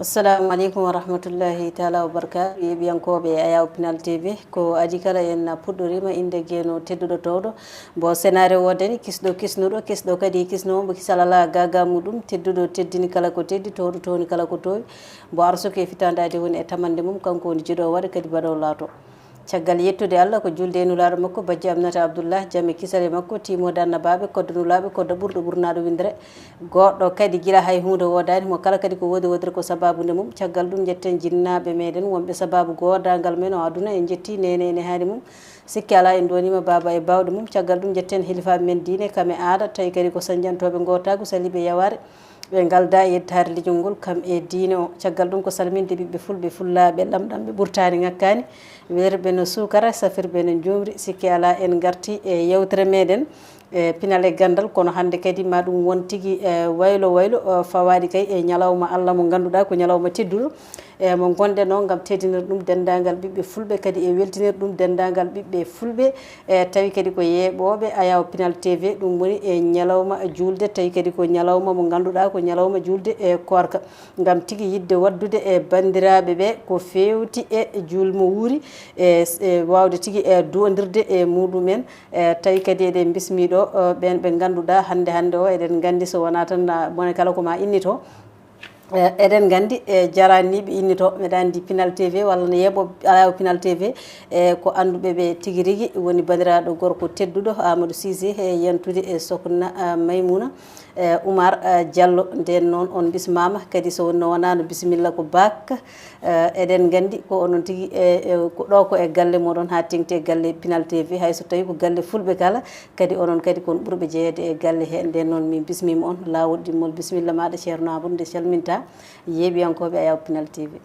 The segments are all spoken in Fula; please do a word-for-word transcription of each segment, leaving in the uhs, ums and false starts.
Assalamu aleykum wa rahmatullahi taala wa barakaatu. Yeeɓiyankooɓe Ayaw Pinal T V, ko adii kala en puɗɗoriima innde geeno tedduɗo toowɗo. Mbo senaare woodani, kisɗo kisnuɗo, kisɗo kadi kisnoowo, mbo kisal alaa gaagaa muɗum, tedduɗo teddini kala ko teddi, toowɗo toowni kala ko toowi. Mbo arsuki e fitandaade woni e tamannde mum, kanko woni jiɗo waɗa kadi baɗo laato. Caggal yettude Allah, ko julde e nulaaɗo makko, bajjo Aminata Abdullah, jam e kisal e makko, timoode annabaaɓe, kodda nulaaɓe, kodda ɓurɗo ɓurnaaɗo winndere. Goɗɗo kadi gila hay huunde woodaani mo, kala kadi ko woodi woodere ko sabaabu nde mum. Caggal ɗum njetten jinnaaɓe meɗen wonɓe sabaabu goodaangal men o aduna, en njetti neene e nehaali mum. Sikke alaa en ndooniima baaba e baawɗe mum. Caggal ɗum njetten helifaaɓe men diine, kam e aada, tawi kadi ko sañjantooɓe ngootaagu, saliiɓe yawaare. Ɓe ngalda e yettaare leñol ngol, kam e diine o. Caggal ɗum ko salminde ɓiɓɓe fulɓe, fullaaɓe, lamɗam ɓe ɓurtaani ŋakkaani, weerɓe no suukara, safirɓe no njuumri. Sikke alaa en ngarti e yewtere meɗen, e pinal e ganndal, kono hannde kadi ma ɗum won tigi e waylo waylo, o fawaaɗi kay e ñalawma Allah mo ngannduɗaa ko ñalawma tedduɗo, e mo ngonɗen o ngam teddinir ɗum denndaangal ɓiɓɓe fulɓe, kadi e weltinir ɗum denndaangal ɓiɓɓe fulɓe, e tawi kadi ko yeeɓooɓe Ayaw Pinal T V, ɗum woni e ñalawma juulde, tawi kadi ko ñalawma mo ngannduɗaa ko ñalawma juulde e koorka, ngam tigi yiɗde waɗdude e banndiraaɓe ɓe ko feewti e juul mo wuuri, e s-, e waawde tigi e duwondirde e muɗum en, e tawi kadi eɗen mbismi ɗo, o, ɓeen ɓe ngannduɗaa hannde hannde o, eɗen nganndi so wonaa tan, a, mone kala ko ma innito. E, eɗen nganndi, e, jarani ɓe innito, meɗa anndi Pinal T V walla no yeeɓo Ayaw Pinal T V, e, ko annduɓe ɓe tigi rigi, woni banndiraaɗo gorko tedduɗo Amadou Cissé, e, yantude e sokna, a, Maymuna, e, Oumar, a, Diallo. Nden noon on bismaama, kadi so wonno wonano bisimilla ko baak, e, eɗen nganndi ko onon tigi, e, e, ko ɗo ko e galle moɗon haa teŋti e galle Pinal T V, hay so tawi ko galle fulɓe kala, kadi onon kadi kon ɓurɓe jeyeede e galle he. Nden noon min bismiima on laawol ɗimmol. Bisimilla maaɗa Ceerno Amadou, nde calminta yeeɓiyankooɓe Ayaw Pinal T V.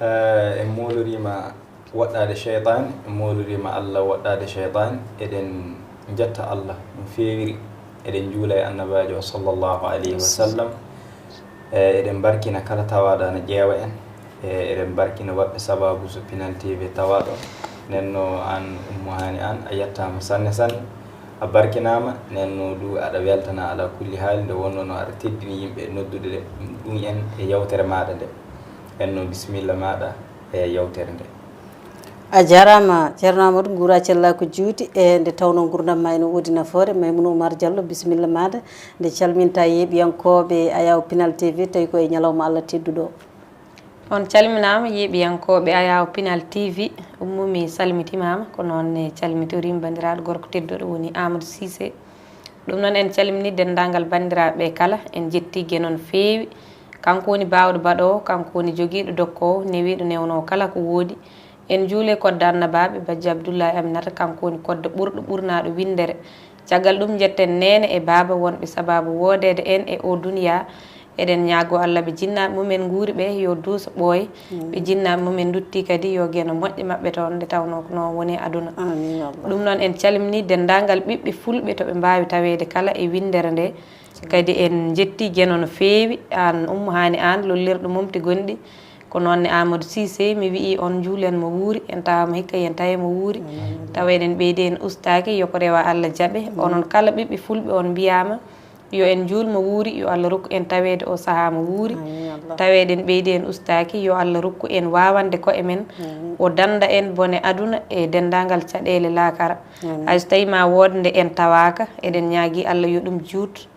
Eh, en mooloriima woɗɗaade seytaane, en mooloriima Allah woɗɗaade seytaane. Eɗen njetta Allah no feewiri, eɗen njuula e annabaajo o sallallahu alayhi wa sallam. Eh, eɗen mbarkina kala tawaaɗo ana ƴeewa en. Eh, eɗen mbarkina waɗɓe sabaabu so Pinal T V tawaaɗo. Nden no aan Ummu Haani Aan, a yettaama sanne sanne. A barkinaama, nden no du aɗa weltana ala kulli haali nde wonnono aɗa teddini yimɓe noddude ɗe, ɗum en e yewtere maaɗa nde. Nden no bisimilla maaɗa e yewtere nde. A jaaraama Ceerno Amadou, nguura cella ko juuti, e nde tawnoo nguurndam ma ene woodi nafoore. Maymuna Oumar Diallo, bisimilla maaɗa, nde calminta yeeɓiyankooɓe Ayaw Pinal T V, tawi ko e ñalawma Allah tedduɗo o. On calminaama yeeɓiyankooɓe Ayaw Pinal T V. Ummu, mi salmitimaama, ko noon ne calmitoriima banndiraaɗo gorko tedduɗo woni Amadou Cissé. Ɗum noon en calminii denndaangal banndiraaɓe ɓe kala, en njettii Geno no feewi. Kanko woni baawɗo baɗoowo, kanko woni jogiiɗo dokkoowo, newiiɗo newnoowo kala ko woodi. En njuulee kodda annabaaɓe, bajjo Abdullahi Aminata, kanko woni kodda ɓurɗo ɓurnaaɗo winndere. Caggal ɗum njetten neene e baaba wonɓe sabaabu woodeede en e oo duniyaa. Eɗen ñaagoo Allah ɓe jinnaaɓe mum en nguuri ɓe yo duuso ɓooya, ɓe jinnaaɓe mum en nduttii kadi yo Geno moƴƴo maɓɓe toon, nde tawnoo ko noon woni e aduna. Ɗum noon en calminii denndaangal ɓiɓɓe fulɓe to ɓe mbaawi taweede kala e winndere nde. Kadi en njettii Geno no feewi, aan Ummu Haani Aan, lollirɗo momti gonɗi. Ko noon ne Amadou Cissé, mi wi'ii on njuulen mo wuuri, en tawaama hikka yen tawee mo wuuri. Tawa eɗen ɓeydi en ustaaki, yo ko rewa Allah jaɓe. Onon kala ɓiɓɓe fulɓe on mbiyaama, yo en njuul mo wuuri, yo Allah rokku en taweede oo sahaa mo wuuri. Tawa eɗen ɓeydi en ustaaki, yo Allah rokku en waawande ko'e men, o dannda en bone aduna e denndaangal caɗeele laakara. Hay so tawii ma wood nde en tawaaka, eɗen ñaagii Allah yo ɗum juut.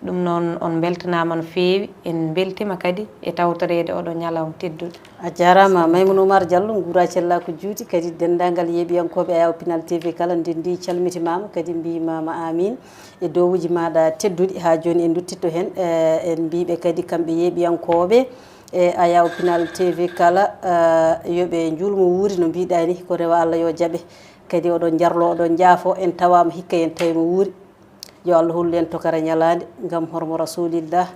Ɗum noon on mbeltanaama no feewi, en mbeltiima kadi e tawtoreede oɗo ñalawma tedduɗo. A jaaraama Maymuna Oumar Diallo, nguura cella ko juuti, kadi denndaangal yeeɓiyankooɓe Ayaw Pinal T V kala ndenndi calmitimaama, kadi mbiyimaama aamiin. E dowuuji maaɗa tedduɗi, haa jooni en nduttitto heen, eh, en mbiiɓe kadi kamɓe yeeɓiyankooɓe e Ayaw Pinal T V kala, eh, yo ɓe njuul mo wuuri no mbiiɗaa ni, ko rewa Allah yo jaɓe. Kadi oɗon njarlo, oɗon njaafo, en tawaama hikka en tawi mo wuuri. Yo Allah hollu en tokara ñalaande ngam hormo Rasulillah.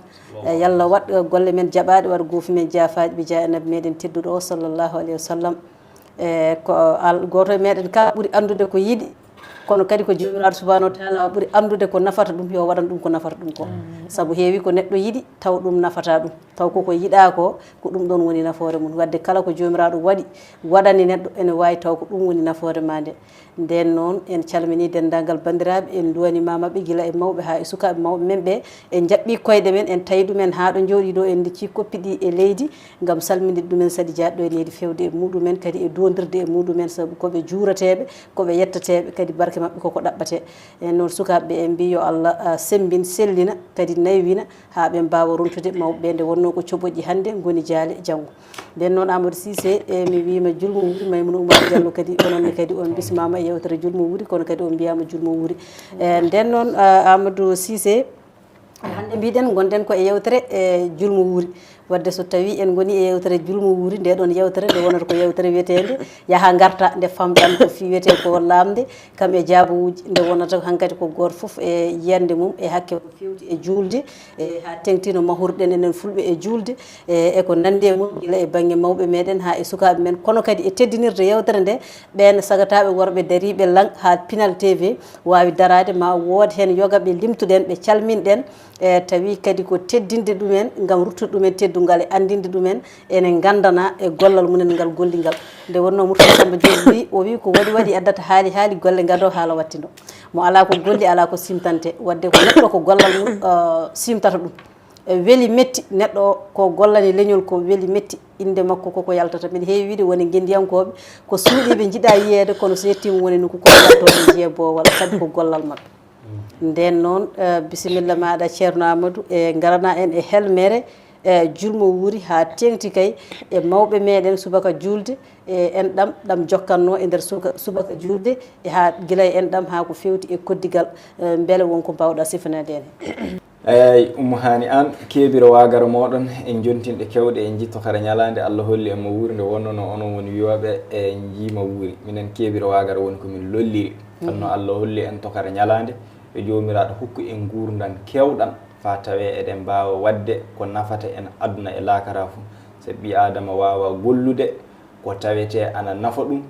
E yalla waɗ golle men jaɓaaɗe, waɗ goofi men jaafaaɗi, bi jaayi Annabi meɗen tedduɗo o sallallahu alayhi wa sallam. E ko al-, gooto e meɗen kala ɓuri anndude ko yiɗi, Kono kadi ko Joomiraaɗo subhaanahu wa taala ɓuri anndude ko nafata ɗum, yo waɗan ɗum ko nafata ɗum ko. Sabu heewi ko neɗɗo yiɗi, taw ɗum nafata ɗum. Taw koko yiɗaa ko, ko ɗum ɗon woni nafoore mum. Wadde kala ko Joomiraaɗo waɗi, waɗani neɗɗo, ene waawi taw ko ɗum woni nafoore maa nde. Ndeen noon, en calminii denndaangal banndiraaɓe, en nduwanii maɓɓe gila e mawɓe haa e sukaaɓe mawɓe men ɓe. En njaɓɓii koyɗe men, en tawi ɗumen haa ɗo njooɗii ɗo, en ndiccii koppi ɗi e leydi, ngam salminde ɗumen, saɗi jaade ɗo e leydi, feewde e muɗumen, kadi e duwondirde e muɗumen, sabu ko ɓe juurateeɓe, ko ɓe yettateeɓe, kadi barke maɓɓe koko ɗaɓɓatee. En noon, sukaaɓe ɓe, en mbii yo Allah, ah, semmbin, sellina, kadi naywina, haa ɓe mbaawa runtude mawɓe ɓe, nde wonnoo ko coɓoƴi hannde ngoni jaale janngo. Ndeen noon, Amadou Cissé, e mi wiima julmo wuuri, Maimouna Oumar Diallo kadi, onon ne kadi on bismaama e yewtere julmo wuuri, kono kadi on mbiyaama julmo wuuri. E, ndeen noon, ah, Amadou Cissé, hannde mbiɗen ngonɗen ko e yewtere, e, julmo wuuri. Wadde so tawii en ngoni e yewtere julmo wuuri, nde ɗon yewtere nde wonata ko yewtere wiyeteende yaha ngarta, nde famɗan ko fii wiyetee ko laamde, kam e jaabawuuji, nde wonata hankadi ko gooto fof e yiyannde mum e hakke ko fewti e juulde, e haa teŋti no mahorɗen enen fulɓe e juulde, e, e ko nanndi e mum, gila e bannge mawɓe meɗen haa e sukaaɓe men, kono kadi e teddinirde yewtere nde, ɓeen sagataaɓe worɓe dariiɓe laŋ haa Pinal T V waawi daraade, ma wood heen yoga ɓe limtuɗen, ɓe calminɗen, e tawi kadi ko teddinde ɗumen ngam ruttude ɗumen teddungal e anndinde ɗumen ene nganndana e gollal mumen ngal gollingal. Nde wonnoo Murtala Samba Diop wi, o wi ko waɗi waɗi addata haali haali golle ngadoo haala wattindoo. Mo alaa ko golli, alaa ko simtante. Wadde ko neɗɗo ko gollal mum, eh, simtata ɗum. E weli metti, neɗɗo o ko gollani leñol ko weli metti, innde makko koko yaltata. Mbeɗa heewi wiide woni ngenndiyankooɓe, ko suuɗiiɓe njiɗaa yiyeede, kono so yettiima woni nokku koko yaltoo ɓe njiyee boowal, sabu ko gollal maɓɓe. Ndeen noon, eh, bisimilla maaɗa Ceerno Amadou, e ngarana en e helmere, e julmo wuuri haa teeŋti kay e mawɓe meɗen subaka juulde, e enɗam ɗam jokkannoo e nder suka-, subaka juulde, e haa gila e enɗam haa ko fewti e koddigal, eh, mbele won ko mbaawɗa sifaneede en? Eey, Ummu Haani, aan keebiro waagara mooɗon, en jontinɗe keewɗe, en njitto kara ñalaande Allah holli en mo wuuri nde wonnoo onon woni wiyooɓe e njiima wuuri. Minen keebiro waagara woni ko min lolliri. Tan no Allah holli en tokara ñalaande, yo Joomiraaɗo hokku en nguurndam keewɗam, faa tawee eɗen mbaawa waɗde ko nafata en aduna e laakara fuu. Sabi ɓii Aadama waawaa gollude ko tawetee ana nafa ɗum,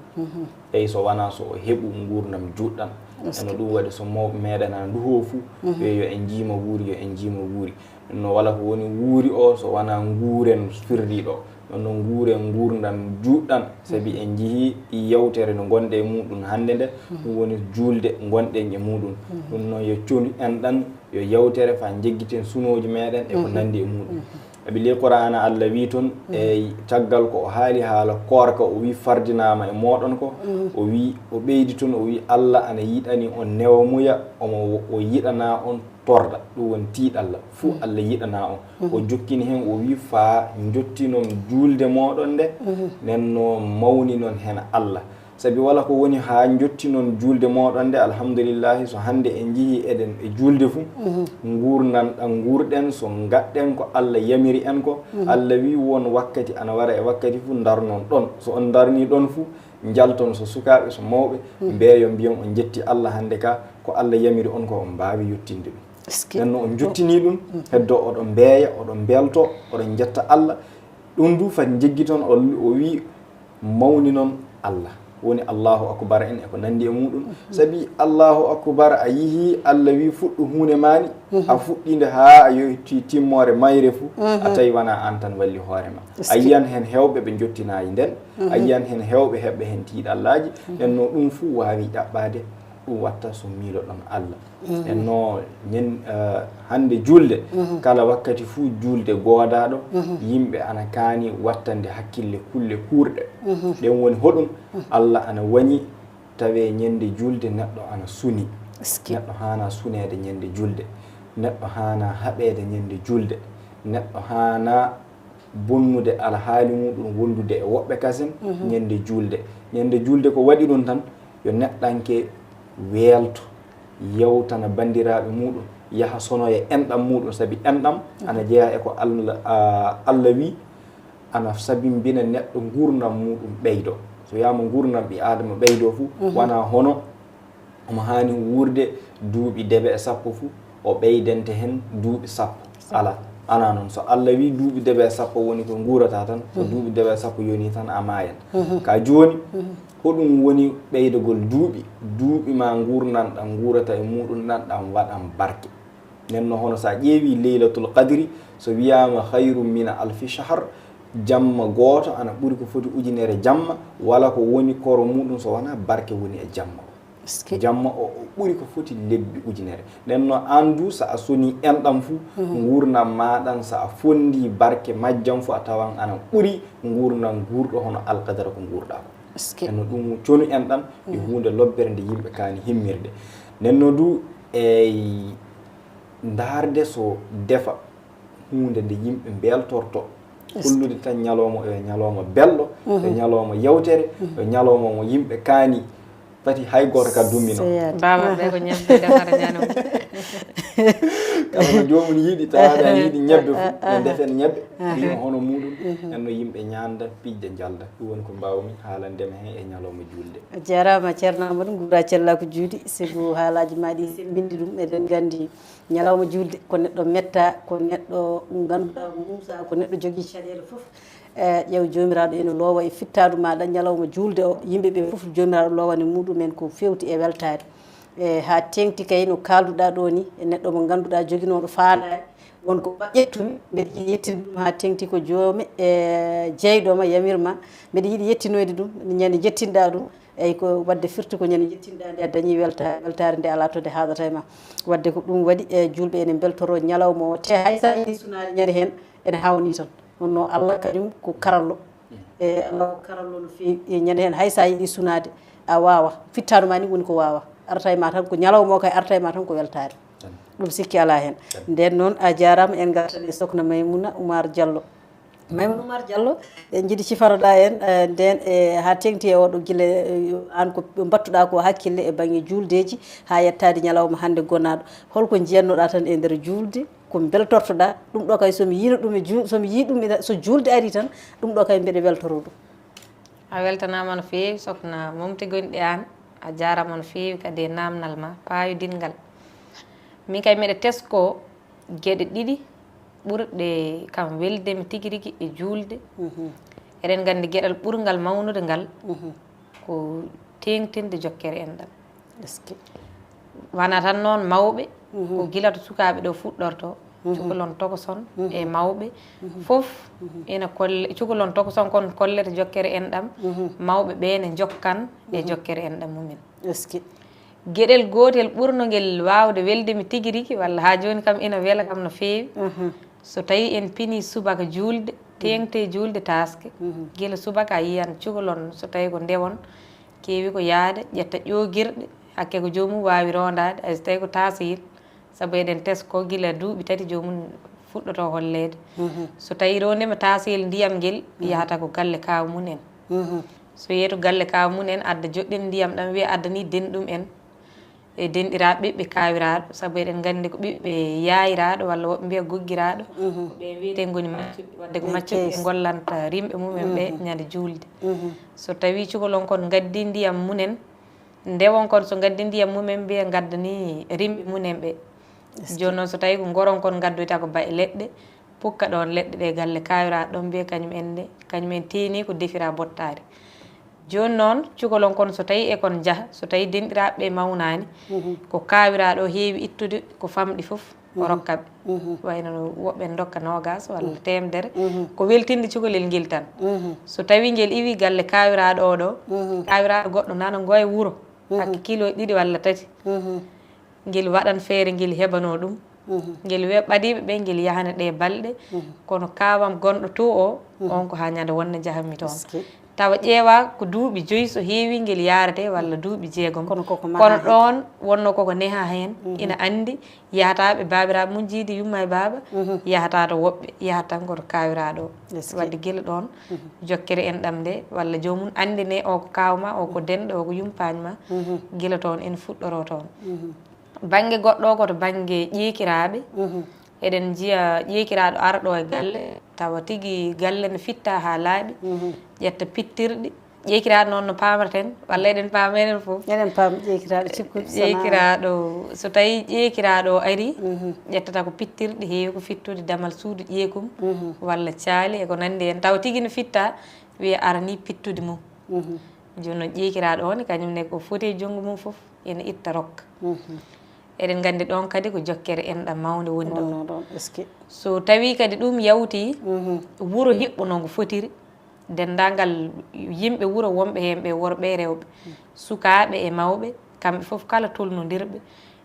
eey, so wanaa so o heɓu nguurndam juutɗam. Eno ɗum waɗi so mawɓe meɗen ana nduhoo fuu, ɓe yo en njiima wuuri, yo en njiima wuuri. No wala ko woni wuuri o, so wanaa nguuren firriiɗo. Ɗum no nguuren nguurndam juutɗam, sabi en njihii yewtere nde ngonɗen e muuɗum hannde nde, ɗum woni juulde ngonɗen e muuɗum. Ɗum noon yo colu enɗam, yo yewtere faa njeggiten sunooji meɗen e ko nanndi e muuɗum. Sabi ley Qur'aana Allah wii toon, e caggal ko o haali haala koorka, o wii fardinaama e mooɗon ko, o wii, o ɓeydi toon, o wii Allah ana yiɗani on newamuya, omo o yiɗanaa on torda, ɗum woni tiiɗalla, fuu Allah yiɗanaa on. O jokkini heen, o wii faa njottinon juulde mooɗon nde, nden no mawninon heen Allah. Sabi wala ko woni haa njottinon juulde mooɗon nde, alhamdulillahi, so hannde en njihii eɗen e juulde fuu, nguurndam ɗam nguurɗen, so ngaɗɗen ko Allah yamiri en ko, Allah wii won wakkati ana wara e wakkati fuu ndarnon ɗon. So on ndarnii ɗon fuu, njalton so sukaaɓe, so mawɓe, mbeeyo mbiyon on njetti Allah hannde ka, ko Allah yamiri on ko on mbaawi yettinde ɗum. Nden no on njottinii ɗum, heddoo oɗon mbeeya, oɗon mbeltoo, oɗon njetta Allah. Ɗum du fati njeggiton, o, o wii mawninon Allah. Woni Allahu akbar en e ko nanndi e muuɗum. Sabi Allahu akbar a yihii Allah wii fuɗɗu huunde maa ni, a fuɗɗii nde haa a yewti timmoore mayre fuu, a tawi wanaa aan tan walli hoore maa. A yiyan heen heewɓe ɓe njottinaayi nden, a yiyan heen heewɓe heɓɓe heen tiiɗallaaji, nden no ɗum fuu waawi ɗaɓɓaade, ɗum watta so miiloɗon Allah. Nden no ñen, eh, hannde juulde, kala wakkati fuu juulde goodaaɗo, yimɓe ana kaani wattande hakkille kulle kuurɗe. Ɗen woni hoɗum? Allah ana wañi tawee ñande juulde neɗɗo ana suni. Neɗɗo haanaa suneede ñande juulde. Neɗɗo haanaa haɓeede ñande juulde. Neɗɗo haanaa bonnude alhaali muuɗum wondude e woɓɓe kasen ñande juulde. Ñande juulde ko waɗi ɗum tan, yo neɗɗanke weelto, yewtana banndiraaɓe muuɗum, yaha sonoya enɗam muuɗum, sabi enɗam ana jeyaa e ko Allah, a, Allah wii, ana sabimbina neɗɗo nguurndam muuɗum ɓeydoo. So wiyaama nguurndam ɓii Aadama ɓeydoo fuu, wanaa hono omo haani wuurde duuɓi debe e sappo fuu, o ɓeydente heen duuɓi sappo. Alaa. Ana noon, so Allah wi duuɓi debe sappo woni ko nguurata tan, so duuɓi debe sappo yoni tan a maayan. Ka jooni, hoɗum woni ɓeydagol duuɓi? Duuɓi ma nguurnan ɗan nguurata e muɗum ɗan, ɗan waɗan barke. Nden no hono sa ƴeewi Leylatul Qadri, so wiyaama khayrum mina alfi shahr, jamma gooto ana ɓuri ko foti ujunere jamma, wala ko woni koro muɗum so wona barke woni e jamma o. Jamma o, o ɓuri ko foti lebbi ujunere. Nden no an du, so a soni enɗam fuu, nguurndam maa ɗan, so a fondi barke majjam fuu, a tawan ana ɓuri nguurndam guurɗo hono alqadara ko nguurɗaa ko. Nden no ɗum conu enɗam e huunde lobbere nde yimɓe kaani himmirde. Nden no du, e ndaarde so defa huunde nde yimɓe mbeltorto. Hollude tan ñalawma o yo ñalawma belɗo, yo ñalawma yewtere, yo ñalawma mo yimɓe kaani pati hay gooto ka dummino. Baaba ɓe ko ñebbe defata ñande. Kala ko joomum yiɗi, tawa aɗa yiɗi ñebbe fof, ɓe ndefen ñebbe, ɗi hono muɗum, en no yimɓe ñaanda, pijja, njalda. Ɗum woni ko mbaawmi haalande ma heen e ñalawma juulde. A jaaraama, Ceerno Amadou, nguura cella ko juuɗi, sibu haalaaji ma ɗi sembindi ɗum, eɗen nganndi ñalawma juulde ko neɗɗo metta, ko neɗɗo ngannduɗaa muusa, ko neɗɗo jogii caɗeele fof. E, ƴeew, Joomiraaɗo ene loowa e fittaandu maaɗa ñalawma juulde o, yimɓe ɓe fof Joomiraaɗo loowane muɗum en ko feewti e weltaare. E, haa teeŋti kay no kaalduɗaa ɗo ni, e neɗɗo mo ngannduɗaa joginooɗo faandaare, won ko ƴettumi, mbeɗa yiɗi yettinde ɗum haa teeŋti ko joome, e, jeyɗo ma, yamir ma, mbeɗa yiɗi yettinoyde ɗum, ñande jettinɗaa ɗum, eyi ko waɗde firti ko ñande jettinɗaa nde a dañi welta-, weltaare nde alaa to nde haaɗata e ma. Waɗde ko ɗum waɗi, e, juulɓe ene mbeltoro ñalawma o, te hay so a yiɗi sunaade ñande heen, ene haawnii tan. Kono noon, Allah kañum ko karallo. E, Allah ko karallo no feewi. E, ñande heen, hay so a yiɗi sunaade, a waawa. Fittaandu ma ni woni ko waawa. Arata e ma tan ko ñalawma o kay, arata e ma tan ko weltaare. Ɗum sikki alaa heen. Nden noon, a jaaraama, en ngartan e Sokna Maymuna Oumar Diallo. Maymuna Oumar Diallo, en njiɗi cifanoɗaa en, e, nden, e, haa teeŋti e oɗo gila, e, aan ko mbattuɗaa ko hakkille e baŋnge juuldeeji haa yettaade ñalawma hannde gonaaɗo. Holko njiyannoɗaa tan e nder juulde? Ko mbeltortoɗaa? Ɗum ɗo kay, so mi yiino ɗum e ju-, so mi yii ɗum ina, so juulde ari tan, ɗum ɗo kay mbeɗa weltoro ɗum. A weltanaama no feewi, Sokna Momti gonɗi aan. A jaaraama no feewi kadi e naamnal ma paayodingal. Min kay mbeɗa tesko geɗe ɗiɗi ɓurɗe kam welde mi tigi rigi e juulde. Mhm. Eɗen nganndi geɗal ɓurngal mawnude ngal, mhm, ko teeŋtinde jokkere enɗam. Est-ce que? Wona tan noon mawɓe, mhm, ko gila to sukaaɓe ɗo fuɗɗorto, mhm, cukalon tokoson, mhm, e mawɓe, mhm, fof, mhm, ina kolle, cukalon tokoson kon kollete jokkere enɗam, mhm, mawɓe ɓe ne njokkan e, mhm, jokkere enɗam mumen. Est-ce que? Geɗel gootel ɓurno ngel waawde welde mi tigi rigi, walla haa jooni kam ina wela kam no feewi. Mhm. So tawi en pini subaka juulde, mhm, teeŋte juulde taaske, mhm, gila subaka a yiyan cukalon, so tawi ko ndewon, keewi ko yahde ƴetta ƴoogirɗe, hakke ko joomum waawi rondaade, hay so tawi ko taasayel, sabu eɗen tesko gila duuɓi tati joomum fuɗɗoto holleede. Mhm. So tawi rondema taasayel ndiyam ngel, mhm, yahata ko galle kaaw mum en. Mhm. So yehi to galle kaaw mum en, adda joɗɗen ndiyam ɗam, wiya adda ni denɗum en. E denɗiraaɓe ɓiɓɓe kaawiraaɗo, sabu eɗen nganndi ko ɓiɓɓe yaayiraaɗo walla woɓɓe mbiya goggiraaɗo, mhm, ko ɓe wiyetee ngoni maccuɓe, wadde ko maccuɓe ɓe gollanta rimɓe mumen ɓe, mhm, ñande juulde. Mhm. So tawii cukalon kon ngaddi ndiyam mumen, ndewon kon so ngaddi ndiyam mumen mbiya ngaddani rimɓe mumen ɓe. Est-ce que? Jooni noon so tawii ko ngoron kon ngaddoyta ko ba e leɗɗe, pukka ɗoon leɗɗe ɗe galle kaawiraaɗo ɗoon mbiya kañum en ne, kañum en teeni ko defira bottaari. Jooni noon, cukalon kon so tawii e kon njaha, so tawii denɗiraaɓe ɓe mawnaani, mhm, ko kaawiraaɗo o heewi ittude ko famɗi fof, o, mhm, rokka ɓe. Mhm. Wayno no woɓɓe ndokka noogaas walla, mhm, teemedere, mhm, ko weltinde cukalel ngel tan. Mhm. So tawii ngel iwii galle kaawiraaɗo o ɗo, mhm, kaawiraaɗo goɗɗo nana ngo e wuro, mhm, hakke kilo ɗiɗi walla tati. Mhm. Ngel waɗan feere ngel heɓanoo ɗum. Mhm. Ngel wiya ɓadiiɓe ɓe, ngel yahana ɗe balɗe. Mhm. Kono kaawam gonɗo to o, mhm, on ko haa ñande wonde njahammi toon. Est-ce que? Tawa ƴeewa ko duuɓi joyi so heewi ngel yaarete, walla duuɓi jeegom. Kono koko maha heen. Kono ɗoon wonno koko neha heen, mhm, ina anndi yahataa ɓe baabiraaɓe mum jiidi yumma e baaba, mhm, yahataa to woɓɓe, yahata tan ko to kaawiraaɗo o. Est-ce que? Wadde gila ɗoon, mhm, jokkere enɗam nde, walla joomum anndine o ko kaaw ma, o ko, mhm, denɗo, o ko yumpaañ ma, mhm, gila toon ene fuɗɗoroo toon. Mhm. Bannge goɗɗo o ko to bannge ƴeekiraaɓe. Mhm. Eɗen njiya ƴeekiraaɗo ara ɗo e galle, tawa tigi galle ne fitta haa laaɓi, mhm, ƴetta pittirɗi, Ƴeekiraaɗo noon no paamarten, walla eɗen paama enen fof. Eɗen paama ƴeekiraaɗo cikkuɗo so na- Ƴeekiraaɗo, so tawii ƴeekiraaɗo o arii, ƴettata ko pittirɗi, heewi ko fittude damal suudu ƴeekum, walla caali e ko nanndi heen. Tawa tigi no fitta, wiya aranii pittude mum. Jooni noon ƴeekiraaɗo o ne, kañum ne ko foti e junngo mum fof, ene itta rokka. Eɗen nganndi ɗoon kadi ko jokkere enɗam mawnde woni ɗoon. Wonnoo ɗoon, est-ce que? So tawii kadi ɗum yawtii, wuro hiɓɓo noon ko fotiri, denndaangal yimɓe wuro wonɓe heen ɓe, worɓe e rewɓe, sukaaɓe e mawɓe, kamɓe fof kala tolnondirɓe,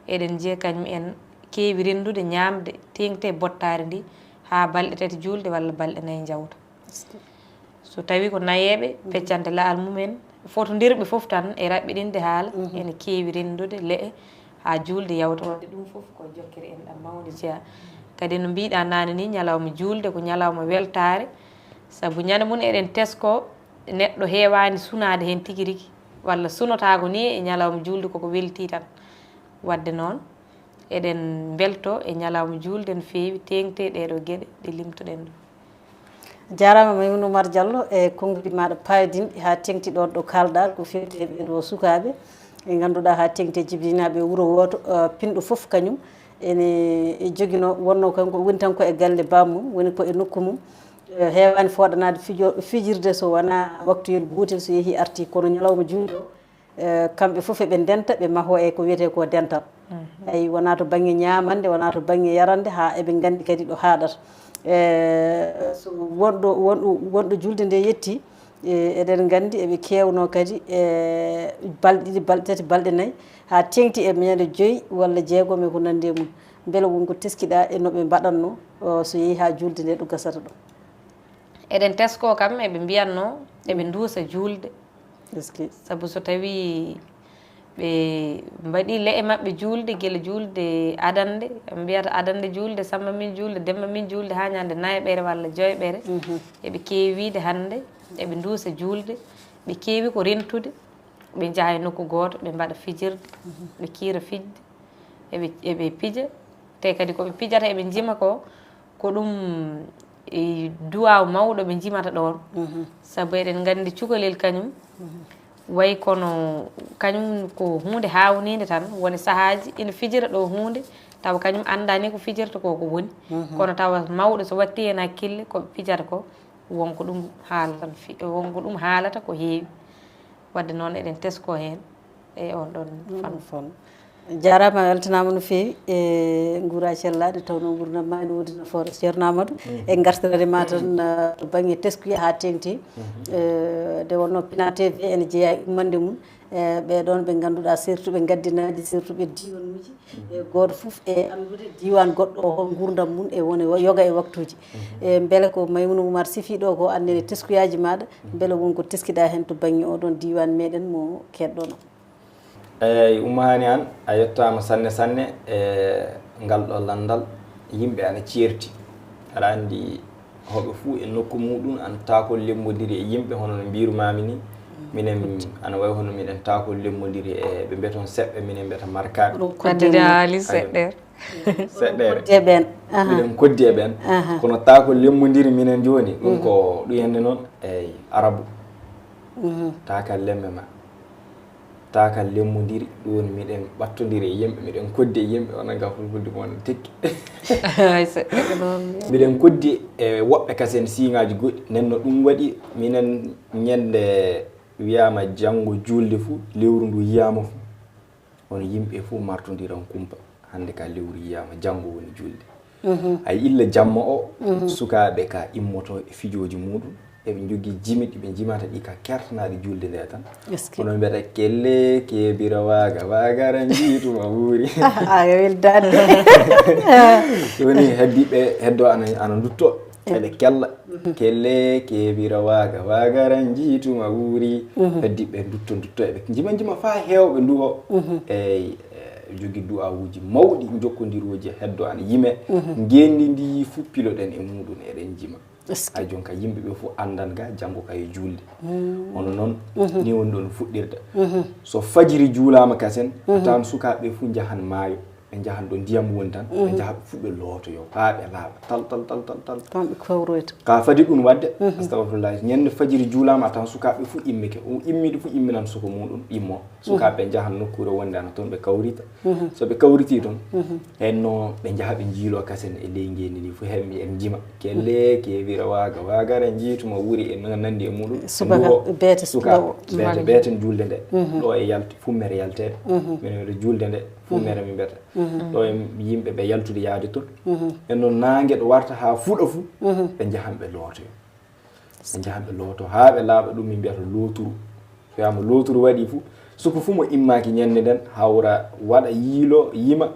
eɗen njiya kañum en keewi renndude ñaamde teeŋti bottaari ndi haa balɗe tati juulde walla balɗe nayi njawta. So tawii ko nayeeɓe, peccante la'al mumen, fotondirɓe fof tan e raɓɓiɗinde haala, ene keewi renndude le'e haa juulde yawta. Waɗde ɗum fof ko jokkere enɗam mawnde jeyaa. Kadi no mbiiɗaa naane nii, ñalawma juulde ko ñalawma weltaare, sabu ñande mum eɗen teskoo, neɗɗo heewaani sunaade heen tigi rigi, walla sunotaako nii e ñalawma juulde koko weltii tan. Waɗde noon, eɗen mbeltoo e ñalawma juulde no feewi, teeŋti ɗee ɗoo geɗe ɗe limtuɗen ɗoo. Jaaraama Maimouna Oumar Diallo e konnguɗi maaɗa paayodinɗi haa teeŋti ɗoon ɗo kaalɗaa ko feewti e ɓee ɗoo sukaaɓe ɓe ngannduɗaa haa teeŋti jibinaaɓe wuro wooto, eh, pinɗo fof kañum ene e joginoo, wonnoo kanko woni tan ko e galle bammum, woni ko e nokku mum. Eh, heewaani fooɗanaade fijo-, fijirde so wonaa waktuyel gootel so yehii artii, kono ñalawma juulde o, eh, kamɓe fof eɓe ndenta, ɓe mahoo e ko wiyetee ko dental. Ay, wonaa to bannge ñaamande, wonaa to bannge yarande, haa eɓe nganndi kadi ɗo haaɗata. Eh, so wonɗo, wonɗo, wonɗo juulde nde yetti, eh, eɗen nganndi eɓe keewnoo kadi, eh, balɗe ɗiɗi, balɗe tati, balɗe nayi, haa teeŋti e ñande joyi walla jeegom e ko nanndi e mum. Mbele won ko teskiɗaa e no ɓe mbaɗatnoo, o, so yehii haa juulde nde ɗo gasata ɗo? Eɗen teskoo kam, eɓe mbiyatnoo eɓe nduusa juulde. Est-ce que? Sabu so tawii ɓe mbaɗii le'e maɓɓe juulde, gila juulde adannde, ɓe mbiyata adannde juulde, samba min juulde, demba min juulde, haa ñande nayaɓere walla joyɓere, eɓe keewi wiyde hannde eɓe nduusa juulde, ɓe keewi ko rentude, ɓe njaha e nokku gooto, ɓe mbaɗa fijirde, ɓe kiira fijde, eɓe, eɓe pija, te kadi ko ɓe pijata, eɓe njima ko, ko ɗum, e, duwaaw mawɗo ɓe njimata ɗoon. Sabu eɗen nganndi cukalel kañum, way kono kañum ko huunde haawniinde tan, woni sahaaji ina fijira ɗo huunde, tawa kañum anndaani ko fijirta ko, ko woni. Kono tawa mawɗo so watti heen hakkille, ko ɓe pijata ko, won ko ɗum haalata, fi-, won ko ɗum haalata ko heewi. Waɗde noon eɗen teskoo heen e oon ɗoon fannu. Ɗum fannu. Jaaraama, a weltanaama no feewi e nguura cellaaɗe, tawnoo nguurndam maa ene woodi nafoore. Ceerno Amadou, e ngartirde ma tan, eh, to bannge teskuya haa teeŋti. Eh, nde wonnoo Pina T V ene jeyaa e ummande mum, eh, ɓee ɗoon ɓe ngannduɗaa, surtout ɓe ngaddinaaji, surtout ɓe diiwanuuji. E gooto fof e anndude diiwaan goɗɗo o, hol nguurndam mum e wone yoga e waktuuji. E mbele ko Maimouna Oumar sifii ɗo ko, aan nene teskuyaaji maaɗa, mbele won ko teskiɗaa heen to bannge oɗon diiwaan meɗen mo keɗɗono? Eey, Umma Haani, aan a yettaama sanne sanne e ngal ɗo lanndal. Yimɓe ana ceerti. Aɗa anndi, hoɓe fuu e nokku muɗum ana taakoo lemmbondiri e yimɓe, hono no mbiirumaami ni. Minen ana wayi hono miɗen taakoo lemmbondiri e ɓe mbiyaton seɓɓe, minen mbiyata markaaɓe. Ɗum koddi e mum. Ayo. Seɗɗere. Koddi e ɓeen. Aha. Miɗen koddi e ɓeen. Aha. Kono taakoo lemmbondiri minen jooni, ɗum ko ɗum hannde noon, eey, Arabu. Mhm. Taakal lemme ma. Taakal lemmbondiri, ɗum woni miɗen ɓattondiri e yimɓe, miɗen koddi e yimɓe, onon ga fulfulde mon tekki. Hay seɗɗa ko noon. Miɗen koddi e woɓɓe kasen siiŋaaji goɗɗi, nden no ɗum waɗi minen ñande wiyaama janngo juulde fuu, lewru ndu yiyaama fuu, hono yimɓe fuu martondiran kumpa. Hannde ka lewru yiyaama, janngo woni juulde. Mhm. Ay illa jamma o, mhm, sukaaɓe ka immoto e fijooji muɗum, eɓe njogii jimi ɗi ɓe njimata ɗi ka kertanaaɗi juulde nde tan. Est-ce que? Kono mbiyata, "Kelle, kebira, waaga, waagara, njiituma wuuri." Ah, ah, weldaade. Ɗum woni heddiiɓe, heddo ana, ana ndutto, eɓe kella. Mhm. "Kelle, kebira, waaga, waagara, njiituma wuuri." Mhm. Heddiiɓe ndutto, ndutto, eɓe njima, njima faa heewɓe nduwo. Mhm. Eey, eh, jogi du'aawuuji mawɗi, njokkondirooji, heddo ana yime. Mhm. Ngeenndi ndi fuu piloɗen e muɗum, eɗen njima. Est-ce que? Hay jonka yimɓe ɓe fof anndan ga janngo ka e juulde. Mm. Hono noon, mhm, ni woni ɗo no fuɗɗirta. Mhm. So fajiri juulaama kasen, mhm, a tawan sukaaɓe fof njahan maayo. Ɓe njahan ɗo ndiyam woni tan, ɓe njaha ɓe fuu ɓe lootoyo haa ɓe laaɓa tal tal tal tal tal. Tan ɓe kawroyta. Ka fadi ɗum waɗde, astagfirullah, ñande fajiri juulaama a tan sukaaɓe fuu immike. O immiiɗo fuu imminan suka muuɗum immo. Sukaaɓe ɓe njahan nokkuure wonde ana toon ɓe kawrita. So ɓe kawritii toon, henno ɓe njaha ɓe njiiloo kasen e ley ngeendi ndi fuu, heɓe mbiya eɓe njima. Kelle, keewira waaga, waagara, njiituma wuri e no nanndi e muuɗum. Subaka, beete, sukaaɓe, beete, beeten juulde nde. Ɗo e yalti, fummere yalteede. Minen wiyde juulde nde, fummere mi mbiyata. Ɗo e yimɓe ɓe yaltude yaade toon. Henno naange ɗo warta haa fuɗa fuu, ɓe njahan ɓe lootoyo. Ɓe njahan ɓe looto haa ɓe laaɓa, ɗum min mbiyata looturu. So wiyaama looturu waɗii fuu, suka fuu mo immaaki ñande nden, hawra waɗa yiilo, yima,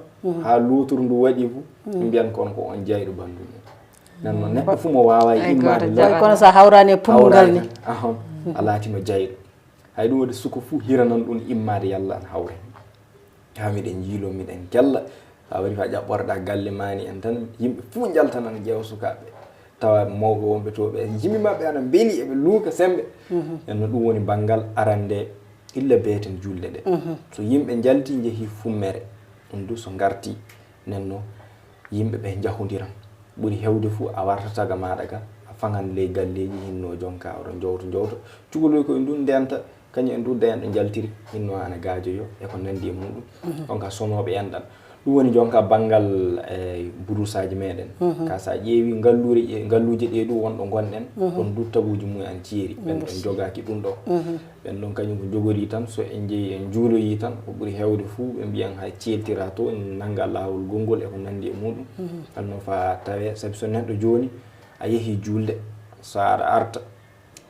haa looturu ndu waɗii fuu, min mbiyan kon ko on jayɗo banndum en. Nden noon neɗɗo fuu mo waawaa immaade looturu, kono so a hawraani e pummungal ni, a laatiima jayɗo. Hay ɗum waɗi suka fuu hiranan ɗum immaade yalla ana hawra heen. Haa miɗen njiiloo, miɗen kella. So a warii faa ƴaɓɓoreɗaa galle maani en tan, yimɓe fuu njaltan ana ƴeewa sukaaɓe. Tawa mawɓe wonɓe to ɓe njimi maɓɓe ana mbeli, eɓe luuka semmbe. Nden no ɗum woni banngal arande illa beeten juulde nde. So yimɓe njaltii, njehii fummere, ɗum du so ngartii, nden no yimɓe ɓe njahondiran. Ɓuri heewde fuu a wartata ga maaɗa ga, a faŋan ley galleeji, hinno jonka oɗo njowto njowto. Cukalel ko e ndun ndenta, kañum en du dañan ɗo njaltiri, hinno ana gaajoyo e ko nanndi e muuɗum. Ɗon ka sonooɓe enɗan. Ɗum woni jonka banngal, eh, burusaaji meɗen. Ka so a ƴeewi ngalluure, ngalluuje ɗe du wonɗo ngonɗen, ɗon du taguuji mum en ana ceeri. Ɓen ɗon jogaaki ɗum ɗo. Ɓen ɗon kañum ko njogori tan, so en njehi en njuuloyi tan, ko ɓuri heewde fuu ɓe mbiyan hay ceeltira to, en nannga laawol gonngol e ko nanndi e muuɗum. Tan noon faa tawee, sabi so neɗɗo jooni a yehii juulde, so aɗa arta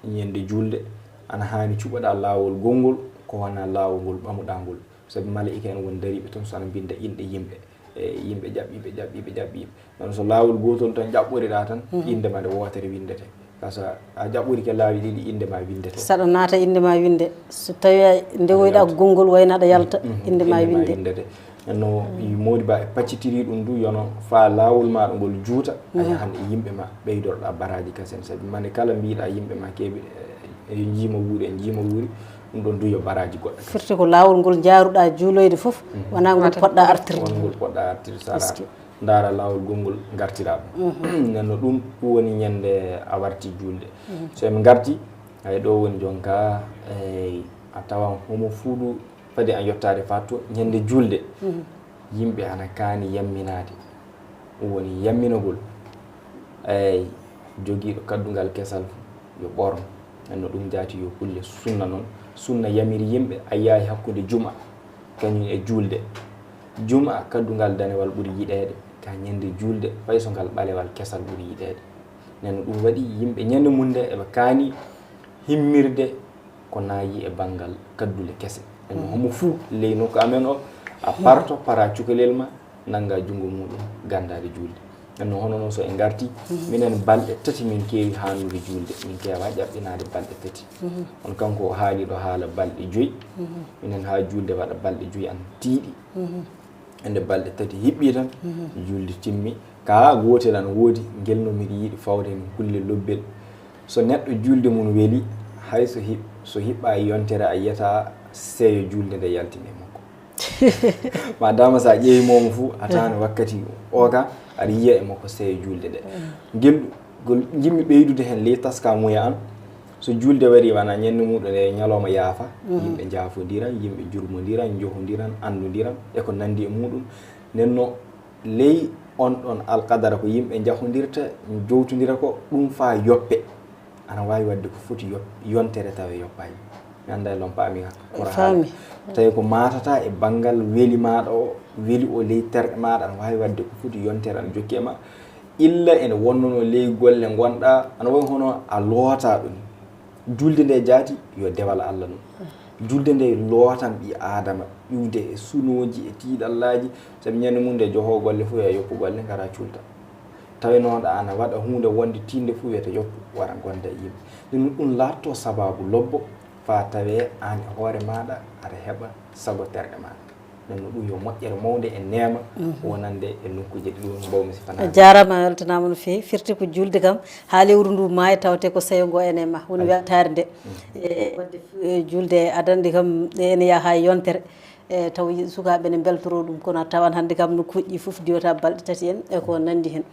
ñande juulde, ana haani cuɓoɗaa laawol gonngol, ko wonaa laawol ngol ɓamuɗaa ngol. Sabi malaa'ika en won dariiɓe toon, so ana mbinnda inɗe yimɓe, e yimɓe ƴaɓɓiiɓe, ƴaɓɓiiɓe, ƴaɓɓiiɓe. Kono so laawol gootol tan ƴaɓɓoriɗaa tan, innde ma nde wootere winndete. Ka so a ƴaɓɓorike laawi ɗiɗi, innde ma winndete. Saɗa naata, innde ma winnde. So tawii a ndewoyɗaa gonngol, wayno aɗa yalta, innde ma winndete. Nden no Moodi Ba e paccitiri ɗum du, yono faa laawol maaɗa ngol juuta, a yahan e yimɓe ma, ɓeydorɗaa baraaji kasen. Sabi mande kala mbiiɗaa yimɓe ma keewi, e, e njiima wuuri, e njiima wuuri, ɗum ɗon du yo baraaji goɗɗo. Firti ko laawol ngol njaaruɗaa juuloyde fof, wonaa ngol poɗɗaa artirde. Wonaa ngol poɗɗaa artirde, sara. Ndaara laawol gonngol ngartiraa ɗum. Nden no ɗum, ɗum woni ñande a warti juulde. So en ngarti, hay ɗo woni jonka, ey, a tawan homo fuu du fadi an yottaade faa to ñande juulde. Yimɓe ana kaani yamminaade. Ɗum woni yamminagol. Ey, jogiiɗo kaddungal kesal yo ɓorno. Nden no ɗum jaati yo kulle sunna noon. Sunna yamiri yimɓe a yahay hakkunde juma kañum e juulde. Juma, kaddungal danewal ɓuri yiɗeede ka ñande juulde, fay so ngal ɓalewal kesal ɓuri yiɗeede. Nden no ɗum waɗi yimɓe ñande mum nde eɓe kaani himmirde ko naayi e banngal kaddule kese. Nden no homo fuu ley nokku amen o, a parto, para cukalel ma, nannga junngo muuɗum, ganndaade juulde. Nden no hono noon so en ngarti, minen balɗe tati min keewi haanude juulde, min keewaa ƴaɓɓinaade balɗe tati. On kanko o haali ɗo haala balɗe joyi, minen haa juulde waɗa balɗe joyi ana tiiɗi. Ende balɗe tati hiɓɓi tan, juulde timmi. Ka gootel ana woodi, ngel no miɗo yiɗi fawde heen kulle lobbel. So neɗɗo juulde mum weli, hay so hiɓ-, so hiɓɓaa e yontere a yiyata seeyo juulde nde yaltini e makko. Maadaama so a ƴeewi moomo fuu, a tawan wakkati o ka, aɗa yiya e makko seeyo juulde nde. Ngel Ngol njiɗmi ɓeydude heen ley taskamuya an, so juulde warii wona ñande muuɗum e ñalawma yaafa, yimɓe njaafondiran, yimɓe njurmondiran, njohondiran, anndondiran, e ko nanndi e muuɗum. Nden no ley on ɗon alqadara ko yimɓe njahondirta, njowtondira ko ɗum faa yoppe. Ana waawi waɗde ko foti yop-, yontere tawa yoppaani. Mi anndaa e lon paami koro haala. Tawi ko maatata e banngal weli maaɗa o, weli o ley terɗe maaɗa, ana waawi waɗde ko foti yontere ana jokki e ma. Illa ene wonnoo ley golle ngonɗaa, ana wayi hono a lootaaɗo ni. Juulde nde jaati, yo dewal Alla noon. Juulde nde lootan ɓii Aadama, iwde e sunooji, e tiiɗallaaji, sabi ñande mum nde johoo golle fof, yo yoppu golle, ngara cuulta. Tawi noon ɗa ana waɗa huunde wonde tiiɗnde fof, wiyata yoppu, wara ngonda e yimɓe. Ɗum, ɗum laatto sabaabu lobbo, faa tawee aan e hoore maaɗa aɗa heɓa sago terɗe maaɗa. Nden no ɗum yo moƴƴere mawnde e neema wonande e nokkuuje ɗi ɗum mbawmi sifanaade. A jaaraama, a weltanaama no feewi. Firti ko juulde kam, haa lewru ndu maaya tawte ko seyo ngo ene ma. Woni weltaare nde. E waɗde, e juulde aɗa anndi kam, ene yaha haa e yontere. E taw sukaaɓe ne mbeltoroo ɗum, kono a tawan hannde kam no kuƴƴi fof diwata balɗe tati en e ko nanndi heen.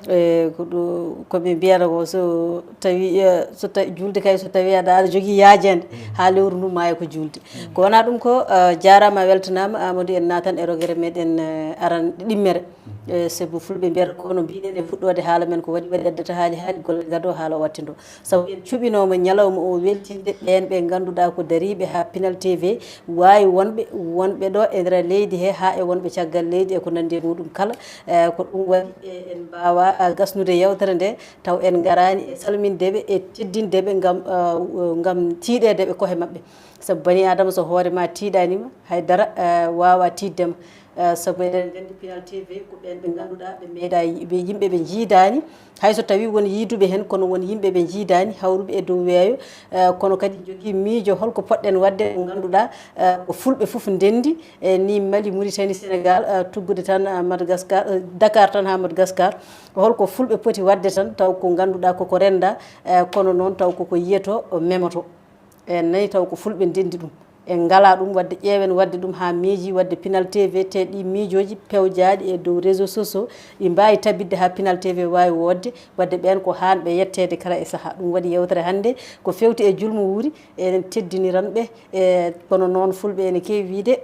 E ko ɗo ko ɓe mbiyata ko, so tawi e, so tawi juulde kay, so tawi aɗa aɗa jogii yaajeende haa lewru ndu maaya ko juulde. Ko wonaa ɗum ko, eh, jaaraama, a weltanaama, Amadou. En naatan e rogere meɗen, eh, aran ɗimmere. Eh, sabu fulɓe mbiyata ko no mbiɗen e fuɗɗoode haala men, ko waɗi waɗi addata haali haali, golle gado haala o wattindo. Sabu en cuɓinooma ñalawma o weltinde ɓeen ɓe ngannduɗaa ko dariiɓe haa Pinal T V, waawi wonɓe, wonɓe ɗo e nder leydi he haa e wonɓe caggal leydi e ko nanndi e muɗum kala. Eh, ko ɗum waɗi, eh, en mbaawa, ah, gasnude yewtere nde taw en ngaraani e salminde ɓe e teddinde ɓe ngam, ah, ngam tiiɗeede ɓe kohe maɓɓe. Sabu bani Aadama so hoore ma tiiɗaani ma, hay dara, eh, waawa tiiɗde ma. Eh, sabu eɗen nganndi Pinal T V ko ɓeen ɓe ngannduɗaa ɓe meeɗa yi-, ɓe yimɓe ɓe njiidaani, hay so tawii won yiiduɓe heen, kono won yimɓe ɓe njiidaani, hawruɓe e dow weeyo, eh, kono kadi njogii miijo holko poɗɗen waɗde, ko ngannduɗaa, eh, ko fulɓe fof ndenndi, eh, ni Mali, Mauritanie, Sénégal, eh, tuggude tan, eh, Madagascar, eh, Dakar tan haa Madagascar. Holko fulɓe poti waɗde tan taw ko ngannduɗaa koko rennda, eh, kono noon taw koko yiyato, memoto. En nani taw ko fulɓe ndenndi ɗum. En ngalaa ɗum, waɗde ƴeewen waɗde ɗum haa miiji, waɗde Pinal T V, te ɗi miijooji pewjaaɗi e dow réseaux sociaux, ɗi mbaawi tabitde haa Pinal T V waawi woodde, waɗde ɓeen ko haanɓe yetteede kala e sahaa. Ɗum waɗi yewtere hannde ko feewti e julmo wuuri, eɗen teddiniran ɓe, e kono noon fulɓe ene keewi wiyde,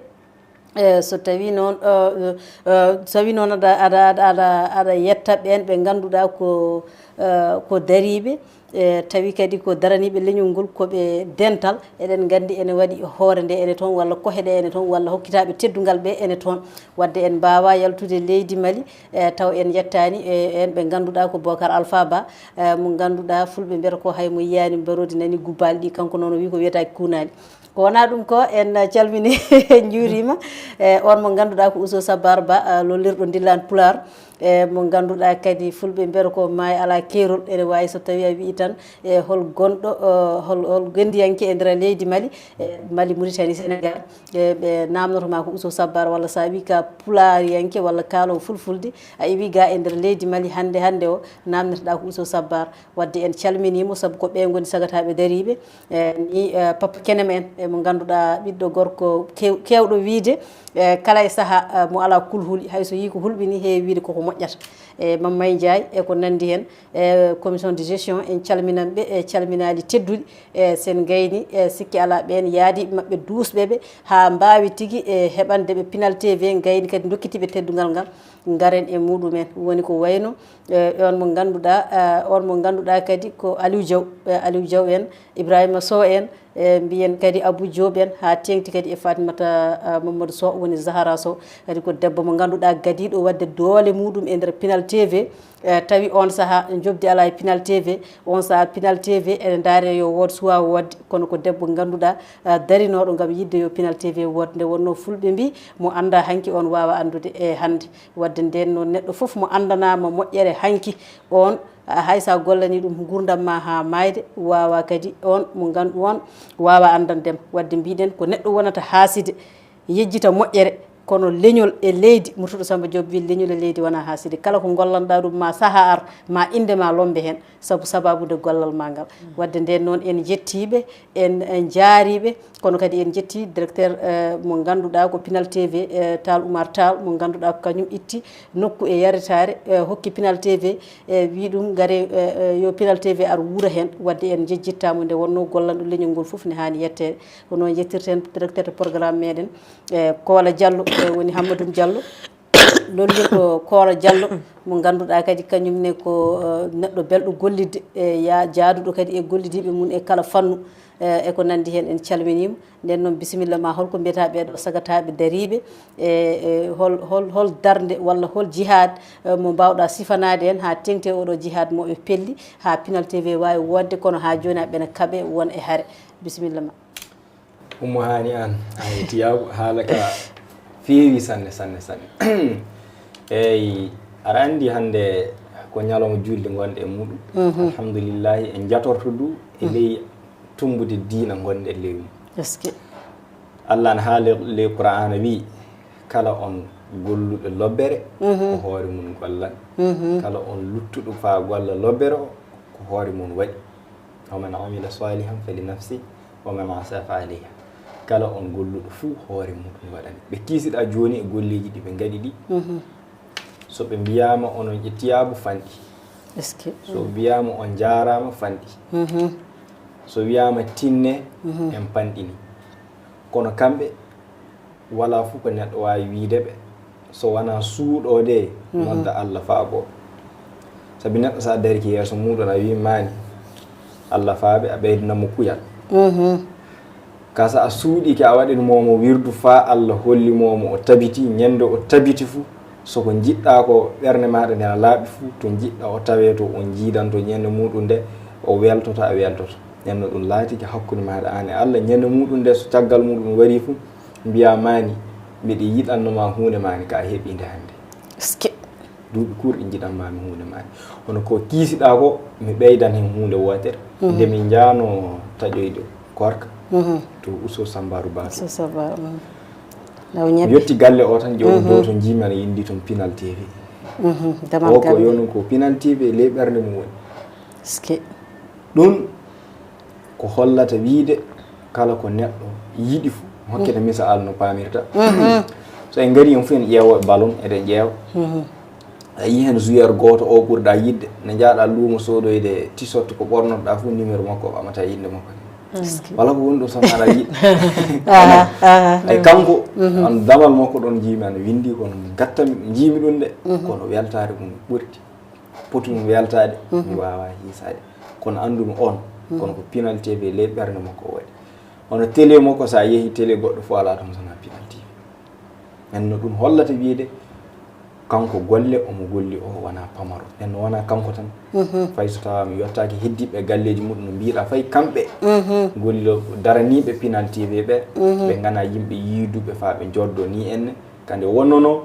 e so tawii noon, eh, eh, so tawii noon aɗa, aɗa, aɗa, aɗa, aɗa yetta ɓeen ɓe ngannduɗaa ko, eh, ko dariiɓe, e tawi kadi ko daraniiɓe leñol ngol, ko ɓe dental, eɗen nganndi ene waɗi hoore nde ene toon, walla kohe ɗe ene toon, walla hokkitaaɓe teddungal ɓe ene toon. Waɗde en mbaawaa yaltude leydi Mali, e taw en yettaani e en ɓe ngannduɗaa ko Bocar Alpha Ba, e mo ngannduɗaa fulɓe mbiyata ko hay mo yiyaani mbaroodi nani gubbaali ɗi, kanko noon o wii ko wiyetaake kuunaali. Ko wonaa ɗum ko, en calmini, en njuuriima, e on mo ngannduɗaa ko Ousseyn Sabar Ba, e lollirɗo Ndillaan Pulaar, e mo ngannduɗaa kadi fulɓe mbiyata ko maayo alaa keerol, ene waawi so tawii a wii tan, e hol gonɗo, e hol, hol genndiyanke e nder leydi Mali, e Mali, Mauritanie, Sénégal, e ɓe naamnoto ma ko Ousseyn Sabar, walla so a wii ka pulaariyanke walla kaaloowo fulfulde, a iwi ga e nder leydi Mali hannde, hannde o, naamnetoɗaa ko Ousseyn Sabar. Waɗde en calminiimo, sabu ko ɓe ngoni sagataaɓe dariiɓe. E, ni, e, Papa Kenem en, e mo ngannduɗaa ɓiɗɗo gorko kew-, keewɗo wiyde, e, kala e sahaa, e, mo alaa kulhuli, hay so yii ko hulɓini, heewi wiyde koko moƴƴata. E, Mammay Ndiaye e ko nanndi heen, e, commission de gestion, en calminan ɓe e calminaali tedduɗi, e, sen ngayni, e, sikki alaa ɓeen yaadiiɓe maɓɓe duusɓe ɓe haa mbaawi tigi, e, heɓande ɓe Pinal T V, ngayni kadi ndokkiti ɓe teddungal ngal, ngaren e muɗum en. Woni ko wayno, e, on mo ngannduɗaa, e, on mo ngannduɗaa kadi ko Aliou Diaw, e, Aliou Diaw en, Ibrahima Sow en, e, mbiyen kadi Abou Diop en, haa teeŋti kadi e Fatimata, e, Mamadou Sow, woni Zahara Sow, kadi ko debbo mo ngannduɗaa gadiiɗo waɗde doole muɗum e nder Pinal T V, e, tawi on sahaa njoɓdi alaa e Pinal T V, on sahaa Pinal T V ene ndaare yo wood suwaa woodde, kono ko debbo ngannduɗaa, e, darinooɗo ngam yiɗde yo Pinal T V wood. Nde wonnoo fulɓe mbii, mo anndaa hanki on waawa anndude e hannde. Waɗde ndeen noon neɗɗo fof mo anndanaama moƴƴere hanki, on, a, hay so a gollanii ɗum nguurndam ma haa maayde, waawa kadi on mo nganndu-, on waawa anndande ma. Waɗde mbiɗen ko neɗɗo wonata haaside, yejjita moƴƴere, kono leñol e leydi, Murtuɗo Samba Diop wii leñol e leydi wonaa haaside. Kala ko ngollanɗaa ɗum ma sahaa ar, ma innde ma lombe heen, sabu sabaabude gollal ma ngal. Waɗde ndeen noon en njettii ɓe, en, en njaariiɓe, kono kadi en njettii directeur, eh, mo ngannduɗaa ko Pinal T V, eh, Tall Oumar Tall, mo ngannduɗaa ko kañum itti nokku e yaretaare, eh, hokki Pinal T V, eh, wii ɗum ngare, eh, eh, yo Pinal T V ar wuura heen. Waɗde en njejjittaa mo nde wonnoo gollanɗo leñol ngol fof ne haani yetteede. Ko noon njettirten directeur de programme meɗen, eh, Koola Diallo, eh, woni Hammadou Diallo, lollirɗo Koola Diallo, mo ngannduɗaa kadi kañum ne ko, eh, neɗɗo belɗo gollidde, e ya-, jaaduɗo kadi e gollidiiɓe mum e kala fannu, eh, e ko nanndi heen. En calminiima. Ndeen noon, bisimilla ma, holko mbiyataa ɓee ɗoo sagataaɓe dariiɓe, e, e hol, hol, hol darnde walla hol jihaad, eh, mo mbaawɗaa sifanaade en haa teeŋti e oo ɗoo jihaad mo ɓe pelli, haa Pinal T V waawi woodde, kono haa jooni aɓe ene kaɓee won e hare. Bisimilla ma. Ummu Haani Aan, a yettiyaaku, haala ka feewi sanne, sanne, sanne. Eey, aɗa anndi hannde ko ñalawma juulde ngonɗen e muɗum. Mhm. Alhamdulillahi, en jatorto du e, mhm, ley tummbude diina ngonɗen ley mum. Est-ce que? Allah na haali ley Qur'aana wii, kala on golluɗo lobbere, mhm, ko hoore mum gollan. Mhm. Kala on luttuɗo faa golla lobbere o, ko hoore mum waɗi. ومن عمل صالحا فلنفسه ومن أساء فعليها. Kala on golluɗo fuu hoore muɗum waɗani. Ɓe kiisiɗaa jooni e golleeji ɗi ɓe ngaɗi ɗi. So ɓe mbiyaama onon ƴettiyaabu fanɗi. So mbiyaama on njaaraama fanɗi. So wiyaama tinne en panɗini. Kono kamɓe walaa fuu ko neɗɗo waawi wiide ɓe. So wanaa suuɗoode nodda Allah faabo. Sabi neɗɗo so a darike yeeso muuɗum a wii maani Allah faabe a ɓeydinamo kuyal. Ka so a suuɗike a waɗinmomo wirdu faa Allah hollimomo o tabiti, ñande o tabiti fuu, so ko njiɗɗa ko ɓernde maɗa nde na laaɓi fuu, to njiɗɗa o tawe to on njiidanto ñande muɗum nde o weltoto a weltoto. Nenno ɗum laatike hakkunde maɗa an e Allah, ñande muɗum nde so caggal muɗum wari fuu, mbiya maani mbiɗa yiɗannoma huunde maani ka a heɓi nde hannde. Duuɓi kuurɗi njiɗanmaami huunde maani. Kono ko kiisiɗaa ko mi ɓeydan heen huunde wootere. Nde min njaano taƴoyde Koorka to Uso Sambaaru Baato. Mi yetti galle o tan ƴeew dow to njiimi ana yinndi toon Pinal T V. O ko yonu ko Pinal T V ley ɓernde mum woni. Ɗum ko hollata wiyde kala ko neɗɗo yiɗi fof, mi hokkete misaal no paamirta. So en ngarii en fof en ƴeewo e ballon, eɗen ƴeewa. A yii heen joueur gooto o ɓurɗa yiɗde, nde njahɗa luumo soodoyde t-shirt ko ɓornotoɗa fof numéro makko o ɓamata e innde makko. Walla ko woni ɗum so aɗa yiɗi. Ay kanko, on damal makko ɗon njiimi ana winndi, kono ngattanmi njiimi ɗum de, kono weltaare mum ɓurti. Poti mum weltaade mi waawaa hiisaade. Kono anndumi oon, kono ko Pinal T V ley ɓernde makko o waɗi. Hono télé makko so a yehii télé goɗɗo fof alaa toon so wonaa Pinal T V. Nden no ɗum hollata wiyde kanko golle omo golli o wonaa pamaro. Nden no wonaa kanko tan. Fay so tawaa mi yottaaki heddiiɓe galleeji muɗum no mbiiɗaa fay kamɓe gollooɓe daraniiɓe Pinal T V ɓe, ɓe nganaa yimɓe yiiduɓe faa ɓe njooddoo nii enne. Ka nde wonnonoo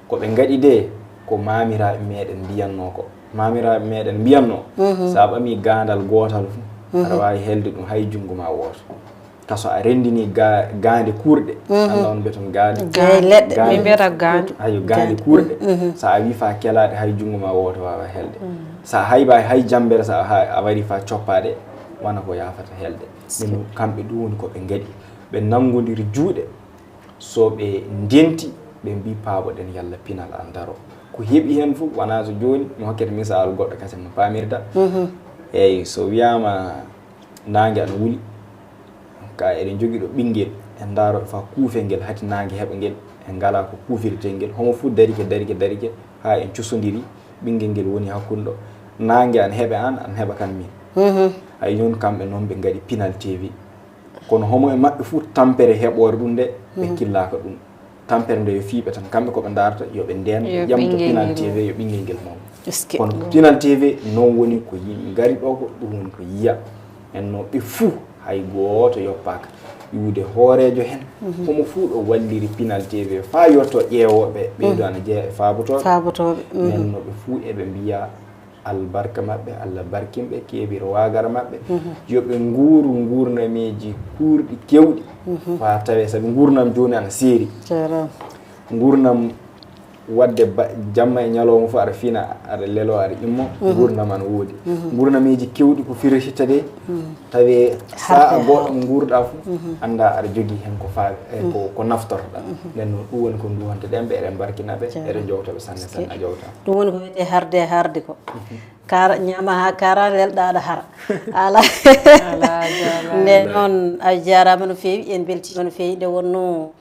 ko ɓe ngaɗi de ko maamiraaɓe meɗen mbiyannoo ko. Maamiraaɓe meɗen mbiyannoo so a ɓamii gaandal gootal fof aɗa waawi helde ɗum hay junngo ma wooto. Ka so a renndinii gaande kuurɗe, annda on mbiyaton gaande. Gaande leɗɗe. Min mbiyata gaande. Ayo gaande kuurɗe. So a wii faa kelaaɗe hay junngo ma wooto waawa helde. So a haybaaki hay jammbere so a warii faa coppaade wona ko yaafata helde. Ɗum kamɓe ɗum woni ko ɓe ngaɗi. Ɓe nanngondiri juuɗe. So ɓe ndenti ɓe mbii paaboɗen yalla Pinal an daro. Ko heɓi heen fof wonaa so jooni mi hokkete misaal goɗɗo kasen no paamirta. Eeyi so wiyaama naange ana wuli ka eɗen njogii ɗo ɓinngel en ndaaro e faa kuufel ngel hati naange heɓa ngel en ngalaa ko kuufirten ngel homo fof darike darike darike haa en cosondiri ɓinngel ngel woni hakkunde ɗo naange ana heɓa aan ana heɓa kam miin. Hay noon kamɓe noon ɓe ngaɗi Pinal T V. Kono homo e maɓɓe fof tampere heɓoore ɗum nde ɓe killaaka ɗum. Tampere nde yo fii ɓe tan kamɓe ko ɓe ndaarata yo ɓe ndeen ƴamto Pinal T V yo ɓinngel ngel mawnu. Kono Pinal T V noon woni ko yimɓe ngari ɗo ko ɗum woni ko yiya en no ɓe fuu hay gooto yoppaaka. Iwde hooreejo heen homo fuu ɗo walliri Pinal T V faa yotto ƴeewooɓe ɓeydo ana jeeya e faabotooɓe. Nen no ɓe fuu eɓe mbiya albarka maɓɓe, Allah barkin ɓe, keɓir waagara maɓɓe, yo ɓe nguuru nguurnameeji kuurɗi keewɗi faa tawee, sabi nguurnam jooni ana seeri. Nguurnam waɗde ba- jamma e ñalawma fof aɗa fina, aɗa lelo, aɗa immo, nguurnam ana woodi. Nguurnameeji keewɗi ko firititta de, tawee sa'a goɗɗo nguurɗa fof annda aɗa jogii heen ko faawi e ko, ko naftorɗa. Nden noon ɗum woni ko nduwanteɗen ɓe, eɗen mbarkina ɓe, eɗen jowta ɓe sanne sanne a jowta. Ɗum woni ko wiyetee harde e harde ko. Kara ñaama haa kara lelɗa aɗa hara. Ala. Nde noon a jaaraama no feewi, en mbeltiima no feewi nde wonnoo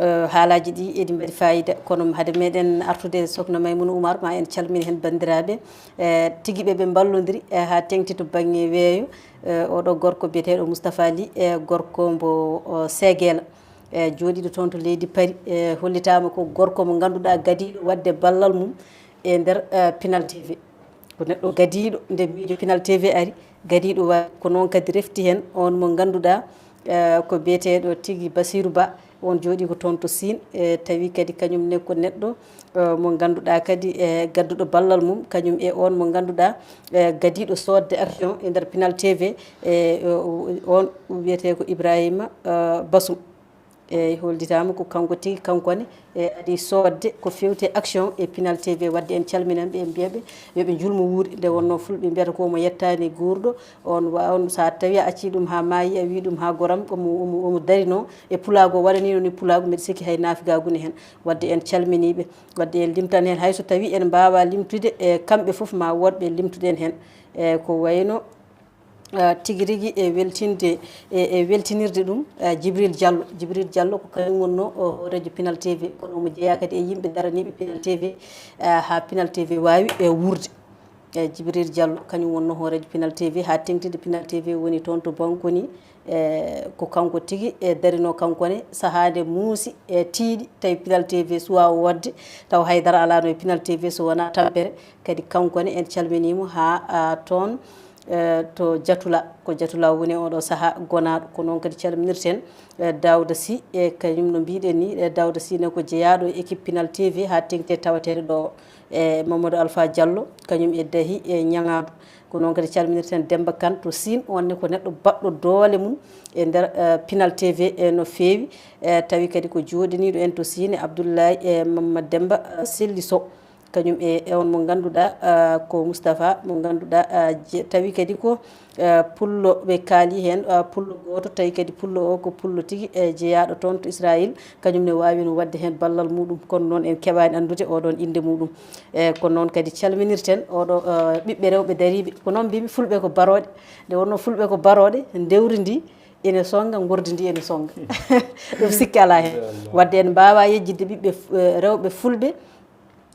eh, haalaaji ɗi eɗi mbaɗi faayiida. Kono hade meɗen artude Sokhna Maimouna Oumar ma en calmina heen banndiraaɓe eh, tigi ɓe ɓe mballondiri eh, haa teŋti to bannge weeyo. Eh, oɗo gorko biyeteeɗo Moustapha Ly, eh, gorko mbo oh, Seegeela, eh, jooɗiiɗo toon to leydi Paris, eh, hollitaama ko gorko mo ngannduɗaa gadiiɗo waɗde ballal mum e nder eh, Pinal T V. Ko neɗɗo gadiiɗo nde miijo Pinal T V ari, gadiiɗo waawi. Ko noon kadi refti heen oon mo ngannduɗaa eh, ko biyeteeɗo tigi Basiiru Ba, oon jooɗii ko toon to Siin, eh, tawi kadi kañum ne ko neɗɗo eh, mo ngannduɗaa kadi e gadduɗo ballal mum, kañum e oon mo ngannduɗaa eh, gadiiɗo soodde action e nder Pinal T V, eh, o- o- oon wiyetee ko Ibrahima eh, Basum. Eyi, hollitaama ko kanko tigi, kanko ne, e adi soodde ko feewti action e Pinal T V. Wadde en calminanɓe, en mbiyaɓe yo ɓe njulmo wuuri. Nde wonno fulɓe mbiyata ko mo yettaani guurɗo, on wa-, on, so a tawi a acci ɗum haa maayi, a wi ɗum haa goram, omo, omo, omo darino e pulaagu, o waɗanino ni pulaagu, mbeɗa sikki hay naafigaagu ne heen. Wadde en calminiiɓe, wadde en limtan heen, hay so tawi en mbaawa limtude, e kamɓe fof ma woodɓe limtuɗen heen. E ko wayno, ah, tigi rigi e weltinde, e, e weltinirde ɗum, ah, Jibril Diallo. Jibril Diallo ko kañum wonno o hooreejo Pinal T V, kono omo jeyaa kadi e yimɓe daraniiɓe Pinal T V, ah, haa Pinal T V waawi e wuurde. E Jibril Diallo kañum wonno hooreejo Pinal T V, haa teŋtinde Pinal T V woni toon to Bankoni. E ko kanko tigi e darino kanko ne, sahaa nde muusi e tiiɗi, tawi Pinal T V suwaa o waɗde, taw haydara alaano e Pinal T V so wonaa tampere. Kadi kanko ne en calminiimo haa, ah, toon, eh, to Jatula, ko Jatula woni oɗo sahaa gonaaɗo. Ko noon kadi calminirten, eh, Daouda Sy, e kañum no mbiɗen ni, eh, Daouda Sy ne ko jeyaaɗo e équipe Pinal T V haa teŋti e taweteeɗo ɗo, e Mamadou Alpha Diallo, kañum e Dahi e Ñaŋaaɗo. Ko noon kadi calminirten Demba Kane to Siin, on ne ko neɗɗo baɗɗo doole mum e nder, eh, Pinal T V, e no feewi, eh, tawi kadi ko jooɗiniiɗo en to Siin, Abdoulaye e Mamma Demba, eh, Selli Sow. Kañum e, e on mo ngannduɗaa, ah, ko Moustapha, mo ngannduɗaa, ah, je-, tawi kadi ko, ah, pullo ɓe kaali heen, ah, pullo gooto, tawi kadi pullo o ko pullo tigi, e jeyaaɗo toon to Israël, kañum ne waawi no waɗde heen ballal muɗum, kono noon en keɓaani anndude oɗon innde muɗum. E ko noon kadi calminirten oɗo, ah, ɓiɓɓe rewɓe dariiɓe. Ko noon mbimi, fulɓe ko barooɗe. Nde wonno fulɓe ko barooɗe, ndewri ndi ene sonnga, ngordi ndi ene sonnga. Ɗum sikki alaa heen. Inchallah. Wadde en mbaawa yejjitde ɓiɓɓe f-, eh, rewɓe fulɓe,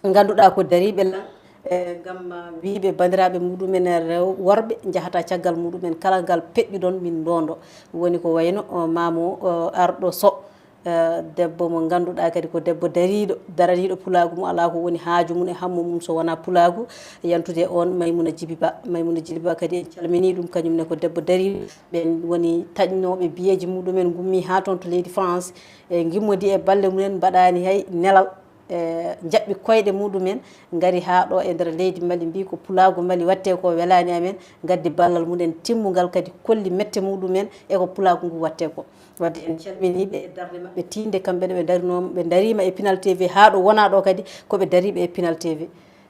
ngannduɗaa ko dariiɓe lan, e, ngam, ah, wiyɓe banndiraaɓe muɗumen rew-, worɓe njahata caggal muɗumen, kala ngal peƴƴuɗon min ndoondo. Woni ko wayno, o, maamo, o, arɗo so, e, debbo mo ngannduɗaa kadi ko debbo dariiɗo, daraniiɗo pulaagu mum, alaa ko woni haaju mum e hammu mum so wonaa pulaagu, yantude on Maymuna Jibi Ba. Maymuna Jibi Ba kadi en calminii ɗum, kañum ne ko debbo dariiɗo. Ɓen woni taƴnooɓe biyeeji muɗumen, ngummi haa toon to leydi France, e ngimmodi e balle mumen, mbaɗaani hay nelal. E, njaɓɓi koyɗe muɗumen, ngari haa ɗo e nder leydi Mali, mbii ko pulaagu Mali waɗte ko welaani amen, ngaddi ballal mumen timmungal, kadi kolli mette muɗumen e ko pulaagu ngu waɗte ko. Wadde en calminii ɓe e darnde maɓɓe tiiɗnde, kamɓe ne ɓe darinooma, ɓe dariima e Pinal T V haa ɗo wonaa ɗo kadi ko ɓe dariiɓe e Pinal T V.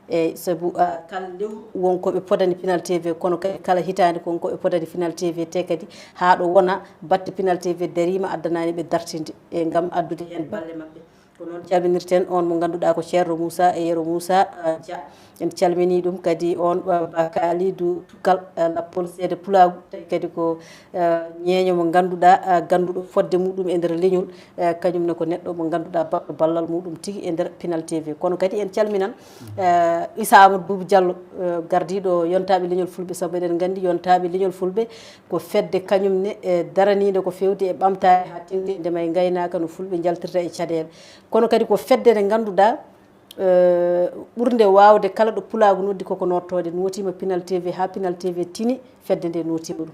Eyi, sabu, ah, kala lewru won ko ɓe podani Pinal T V, kono kadi kala hitaande ko won ko ɓe podani Pinal T V, te kadi haa ɗo wona batte Pinal T V dariima addanaani ɓe dartinde, e ngam addude heen balle maɓɓe. Ko noon calminirten on mo ngannduɗaa ko Ceerno Moussa e Yero Moussa, ah, Dia. En calminii ɗum kadi on, ah, Ba Kalidou Tukkal, ah, lappol seede pulaagu, tawi kadi ko, ah, ñeeño mo ngannduɗaa, ah, gannduɗo fodde muɗum e nder leñol, ah, kañum ne ko neɗɗo mo ngannduɗaa baɗɗo ballal muɗum tigi e nder Pinal T V. Kono kadi en calminan, ah, Issa Amadou Boubou Diallo, ah, gardiiɗo yontaaɓe leñol fulɓe, sabu eɗen nganndi yontaaɓe leñol fulɓe ko fedde kañum ne, e daraniinde ko feewti e ɓamtaare haa teŋti e ndema e ngaynaaka no fulɓe njaltirta e caɗeele. Kono kadi ko fedde nde ngannduɗaa, eh, ɓurnde waawde kala ɗo pulaagu noddi koko noottoode, nootiima Pinal T V, haa Pinal T V tini, fedde nde nootiima ɗum.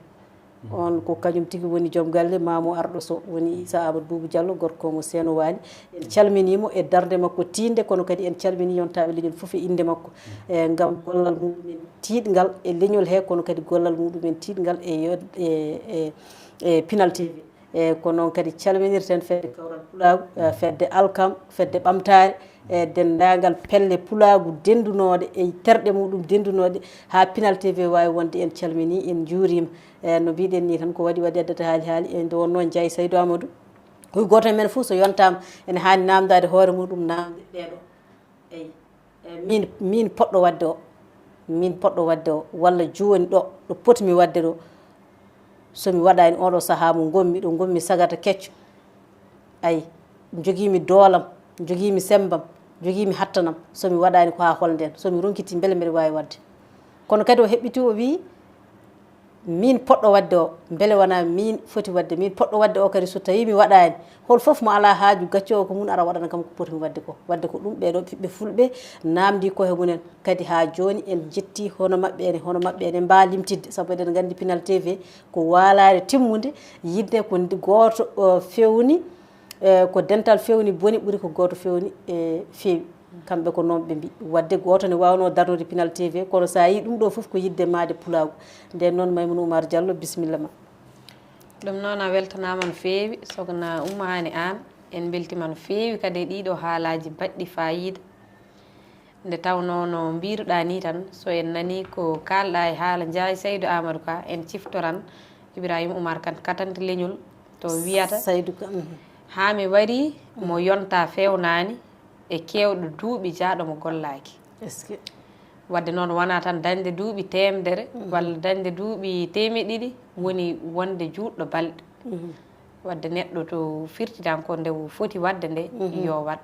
On ko kañum tigi woni joom galle, maamo arɗo so, woni Issa Amadou Boubou Diallo, gorko mo Seeno Waali. En calminii mo e darnde makko tiiɗnde, kono kadi en calminii yontaaɓe leñol fof e innde makko. Eh, ngam gollal muɗumen tiiɗngal e leñol he, kono kadi gollal muɗumen tiiɗngal e yo-, e, e, e Pinal T V. E ko noon kadi calminirten fedde kawral pulaagu, eh, fedde alkam, fedde ɓamtaare, e denndaangal pelle pulaagu denndunooɗe e terɗe muɗum denndunooɗe, haa Pinal T V waawi wonde. En calminii, en njuuriima. E no mbiɗen nii tan, ko waɗi waɗi addata haali haali, e nde wonnoo Njaay Saydu Amadou. Ko gooto e men fof so yontaama ene haani naamndaade hoore muɗum naamnde ɗee ɗoo. Eyi. E, min, min poɗɗo waɗde o, min poɗɗo waɗde o, walla jooni ɗo, ɗo potmi waɗde ɗo, so mi waɗaani oɗo sahaa mo ngonmi, ɗo ngonmi sagata kecco, ay, jogiimi doolam, jogiimi semmbam, jogiimi hattanam, so mi waɗaani ko haa hol ndeen, so mi ronkiti mbele mbeɗa waawi waɗde. Kono kadi o heɓɓitii, o wii, min poɗɗo waɗde o, mbele wonaa min foti waɗde, min poɗɗo waɗde o kadi, so tawii mi waɗaani, hol fof mo alaa haaju gaccoowo ko mum ara waɗana kam ko potmi waɗde ko. Waɗde ko ɗum ɓeeɗo ɓiɓɓe fulɓe naamndii koye mumen. Kadi haa jooni en njettii hono maɓɓe ene, hono maɓɓe ene mbaa limtidde, sabu eɗen nganndi Pinal T V ko waalaare timmunde, yiɗde ko ndi-, gooto, o, fewni, e, ko dental fewni boni ɓuri ko gooto fewni, e, feewi. Kamɓe ko noon ɓe mbii. Waɗde gooto ne waawnoo darnude Pinal T V, kono so a yii ɗum ɗoo fof ko yiɗde maayde pulaagu. Ndeen noon, Maimouna Oumar Diallo, bisimilla ma. Ɗum noon a weltanaama no feewi, Sokna Umma Haani Aan. En mbeltiima no feewi kadi e ɗiiɗo haalaaji baɗɗi faayiida. Nde tawnoo no mbiiruɗaa nii tan, so en nanii ko kaalɗaa e haala Njaay Saydu Aamadu Ka, en ciftoran Ibrahima Umar Kan katante leñol to wiyata, Saydu Ka, mhm. Haa mi warii mo yontaa feewnaani e keewɗo duuɓi jaaɗo mo gollaaki. Est-ce que? Wadde noon wonaa tan dañde duuɓi teemedere, mhm, walla dañde duuɓi teemeɗe ɗiɗi woni wonde juutɗo balɗe. Mhm. Wadde neɗɗo to firtidan ko nde o foti waɗde nde, mhm, yo waɗ.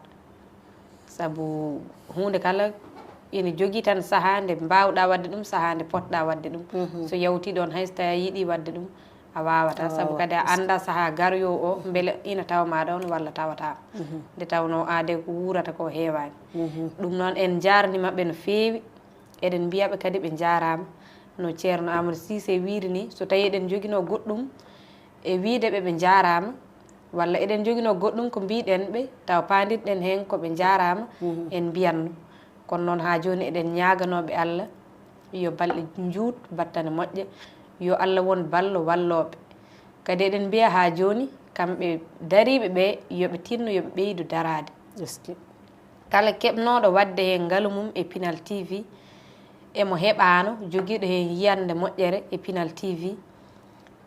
Sabu huunde kala ina jogii tan sahaa nde mbaawɗaa waɗde ɗum, sahaa nde potɗaa waɗde ɗum. Mhm. So yawtii ɗoon hay so tawii a yiɗii waɗde ɗum, a waawataa. A sabu waawaa. Kadi a anndaa sahaa garoyoowo o, mhm, mbele ina tawa ma ɗoon walla tawataa. Mhm. Nde tawnoo aade ko wuurata ko heewaani. Mhm. Ɗum noon en njaarniima ɓe no feewi. Eɗen mbiya ɓe kadi ɓe njaaraama. No Ceerno Amadou Cissé wiiri nii, so tawii eɗen njoginoo goɗɗum e wiyde ɓe ɓe njaaraama, walla eɗen njoginoo goɗɗum ko mbiiɗen ɓe, tawa paandirɗen heen ko ɓe njaaraama, mhm, en mbiyanno. Kono noon haa jooni eɗen ñaaganoo ɓe Allah yo balɗe njuut, battane moƴƴe, yo Allah won ballo wallooɓe. Kadi eɗen mbiya haa jooni kamɓe dariiɓe ɓe yo ɓe tinno, yo ɓe ɓeydu daraade. Est-ce que? Kala keɓnooɗo waɗde heen ngalu mum e Pinal T V, e mo heɓaano jogiiɗo heen yiyannde moƴƴere e Pinal T V,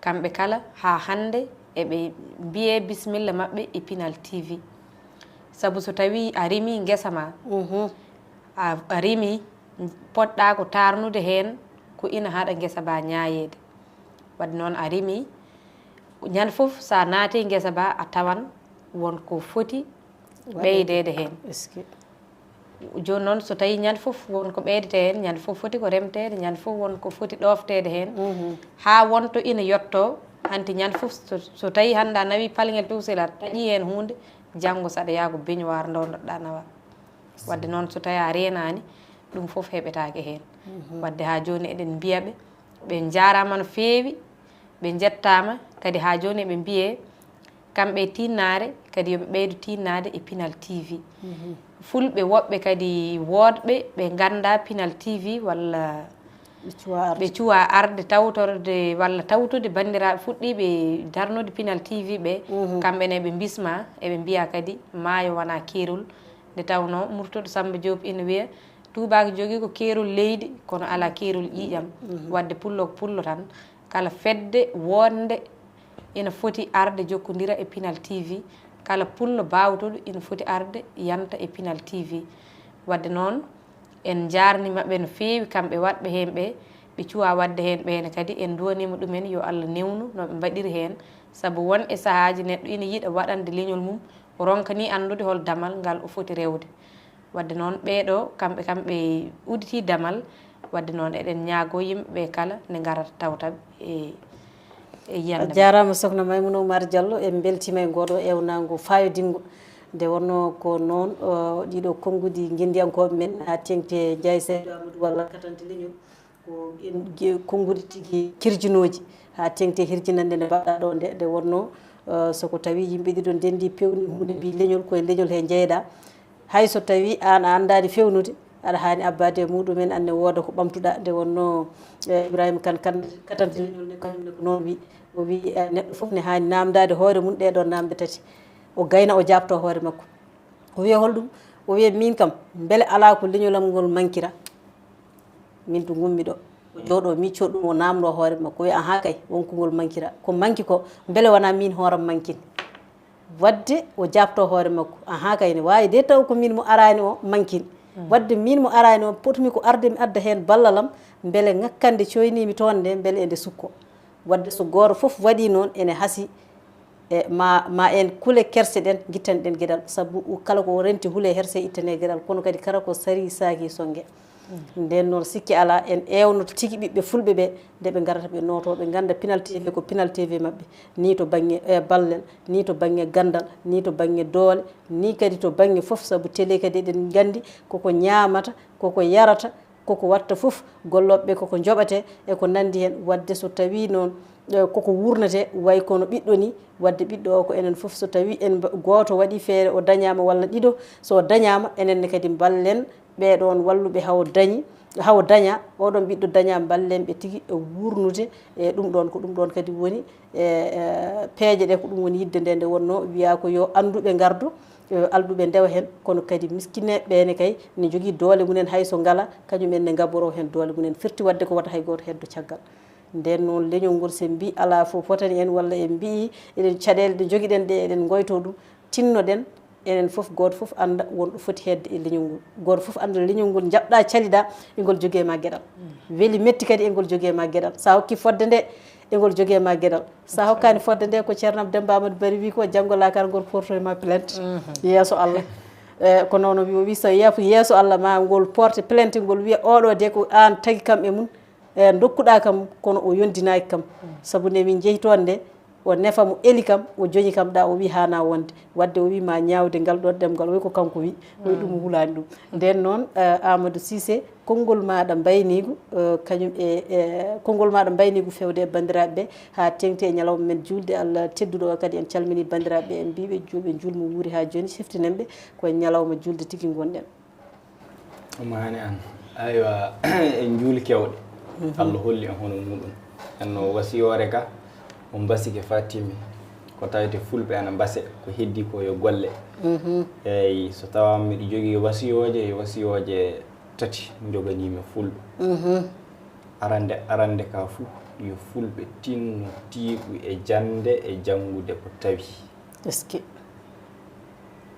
kamɓe kala haa hannde eɓe mbiyee bisimilla maɓɓe e Pinal T V. Sabu so tawii a rimii ngesa ma, mhm, a, a rimii, poɗɗaa ko taarnude heen ko ina haɗa ngesa ba ñaayeede. Wadde noon a rimii, ñande fof so a naatii ngesa ba a tawan won ko foti ɓeydeede heen. Est-ce que? Jooni noon, so tawii ñande fof won ko ɓeydetee heen, ñande fof foti ko remteede, ñande fof won ko foti ɗoofteede heen, mhm, haa won to ina yottoo, hanti ñande fof so, so tawii hannde a nawii palngel tufsel, a taƴii heen huunde, janngo so aɗa yaha ko beñuwaar ndoondoɗaa nawaa. Wadde noon, so tawii a reenaani, ɗum fof heɓetaake heen. Mhm. Wadde haa jooni eɗen mbiya ɓe, ɓe njaaraama no feewi, ɓe njettaama, kadi haa jooni eɓe mbiyee, kamɓe e tiinnaare, kadi yo ɓe ɓeydu tiinnaade e Pinal T V. Mhm. Fulɓe woɓɓe kadi woodɓe ɓe nganndaa Pinal T V walla ɓe cuwaa arde, ɓe cuwaa arde tawtorde walla tawtude banndiraaɓe fuɗɗiiɓe darnude Pinal T V ɓe, mhm, kamɓe ne ɓe mbismaa, eɓe mbiya kadi maayo wonaa keerol. Nde tawnoo Murtoɗo Sammba Joob ina wiya, tuubaako jogii ko keerol leydi, kono alaa keerol ƴiiƴam. Mhm. Wadde pullo ko pullo tan, kala fedde woodnde ina foti arde jokkondira e Pinal T V, kala pullo baawtoɗo ina foti arde yanta e Pinal T V. Wadde noon, en njaarniima ɓe no feewi, kamɓe waɗɓe heen ɓe, ɓe cuwaa waɗde heen ɓe ne kadi, en nduwaniima ɗumen yo Allah newnu no ɓe mbaɗiri heen, sabu won e sahaaji neɗɗo ina yiɗa waɗande leñol mum, o ronka nii anndude hol damal ngal o foti rewde. Wadde noon, ɓeeɗo, kamɓe, kamɓe udditii damal, wadde noon, eɗen ñaagoo yimɓe ɓe kala nde ngarata tawta ɓe e, e yiyannde. A jaaraama, Sokna Maymuna Umar Diallo, en mbeltiima e ngooɗoo eewnaango faayodinngo. Nde wonnoo ko noon, o, ɗiɗo konnguɗi ngenndiyankooɓe men, haa teeŋti e Njaay Saydu Aamadu walla katante leñol. Ko en ge-, konnguɗi tigi kirjinooji, haa teeŋti e hirjinannde nde mbaɗɗaa ɗo nde, nde wonnoo, eh, so ko tawii yimɓe ɗiɗo ndenndii, peewnii huunde, mbii leñol, ko e leñol he njeyɗaa. Hay so tawii aan a anndaani feewnude, aɗa haani abbaade e muuɗum en, aan ne wooda ko ɓamtuɗaa. Nde wonnoo, eh, Ibrahima Kan, Kan, katante leñol ne, kañum ne ko noon wii. O wii, eh, neɗɗo fof ne haani naamndaade hoore mum ɗee ɗoon naamnde tati. O gayna, o jaabtoo hoore makko. O wiya, "Holɗum?" O wiya, "Miin kam, mbele alaa ko leñolam ngol mankira? Miin to ngonmi ɗo, o jooɗoo, miccoo ɗum, o naamnoo hoore makko." O wiya, "Ahaa kay, won ko ngol mankira. Ko manki ko, mbele wonaa miin hooram mankini?" Wadde o jaabtoo hoore makko, "Ahaa kay, ne waawi de taw ko miin mo araani o mankini. Mm. Wadde miin mo araani o, potmi ko arde mi adda heen ballalam, mbele ŋakkande coyniimi toon nde, mbele ende sukko." Wadde so gooto fof waɗii noon, ene hasii, e ma, ma en kule kerse ɗen, ngittan ɗen geɗal. Sabu kala ko renti hulee herse, ittane geɗal, kono kadi kala ko sarii saakii sonnge. Mm. Nden noon, sikke alaa, en eewnoto tigi ɓiɓɓe fulɓe ɓe, nde ɓe ngarata ɓe nootoo, ɓe ngannda Pinal T V ko Pinal T V maɓɓe, nii to bannge, e, ballal, nii to bannge ganndal, nii to bannge doole, nii kadi to bannge fof, sabu télé kadi eɗen nganndi koko ñaamata, koko yarata, koko watta fof, gollooɓe ɓe koko njoɓatee e ko nanndi heen. Wadde so tawii noon, e, koko wuurnetee, way kono ɓiɗɗo nii, wadde ɓiɗɗo o ko enen fof, so tawii en mba-, gooto waɗii feere o dañaama walla ɗiɗo, so o dañaama, enen ne kadi mballen ɓee ɗoon walluɓe haa o dañi, hawo daña, oɗon ɓiɗɗo daña, mballen ɓe tigi e wuurnude. E ɗum ɗoon, ko ɗum ɗoon kadi woni e, e, peeje ɗe, ko ɗum woni yidde nde nde wonnoo wiyaa ko yo annduɓe ngardu, e, alɗuɓe ndewa heen, kono kadi miskineeɓe ɓe ne kay ne njogii doole mumen, hay so ngala, kañum en ne ngaboroo heen doole mumen, firti waɗde ko wata hay gooto heddo caggal. Ndeen noon, leñol ngol, so en mbii alaa fof fotani en, walla en mbii eɗen, caɗeele ɗe njogiɗen ɗe, eɗen ngoytoo ɗum, tinnoɗen, enen fof, gooto fof annda won ɗo foti hedde e leñol ngol. Gooto fof annda leñol ngol, njaɓɗa, caliɗa, e ngol jogii ma geɗal. Weli, metti kadi, e ngol jogii ma geɗal. Sa hokki fodde nde, e ngol jogii ma geɗal. Sa hokkaani fodde nde, ko Ceerno Demba Amadou Bari wi ko, janngo laakara ngol porto e ma plainte. Yeeso Allah. E, ko noon o wi, o wi so yeeso, yeeso Allah ma ngol porte plainte, ngol wiya oɗo de ko aan tagi kam e mum. E, ndokkuɗaa kam, kono o yondinaaki kam. Sabu nde min njehi toon nde, o nefa mo eli kam, o joñi kam ɗa, o wi haana wonde. Wadde o wi ma ñaawde ngal ɗon ɗemngal, o wi ko kanko wi, o wi ɗum hulaani ɗum. Ndeen noon, e, Amadou Cissé, konngol maaɗa mbayniigu, e, kañum e, e, konngol maaɗa mbayniigu fewde e banndiraaɓe ɓe, haa teeŋti e ñalawma men juulde Allah tedduɗo o kadi. En calminii banndiraaɓe ɓe, en mbii ɓe yo ɓe njuul mo wuuri haa jooni, siftinen ɓe ko e ñalawma juulde tigi ngonɗen. Omo haani aan. Aywa, en njuuli keewɗe. Allah holli en hono muuɗum. En no wasiyoore ka, o mbasike faa timmi. Ko tawete fulɓe ana mbase, ko heddii ko yo golle. Eeyi, so tawaama miɗo jogii wasiyooje, yo wasiyooje tati njoganii-mi fulɓe. Arande, arande ka fuu, yo fulɓe tinno tiiɗu e jannde e janngude ko tawi. Est-ce que?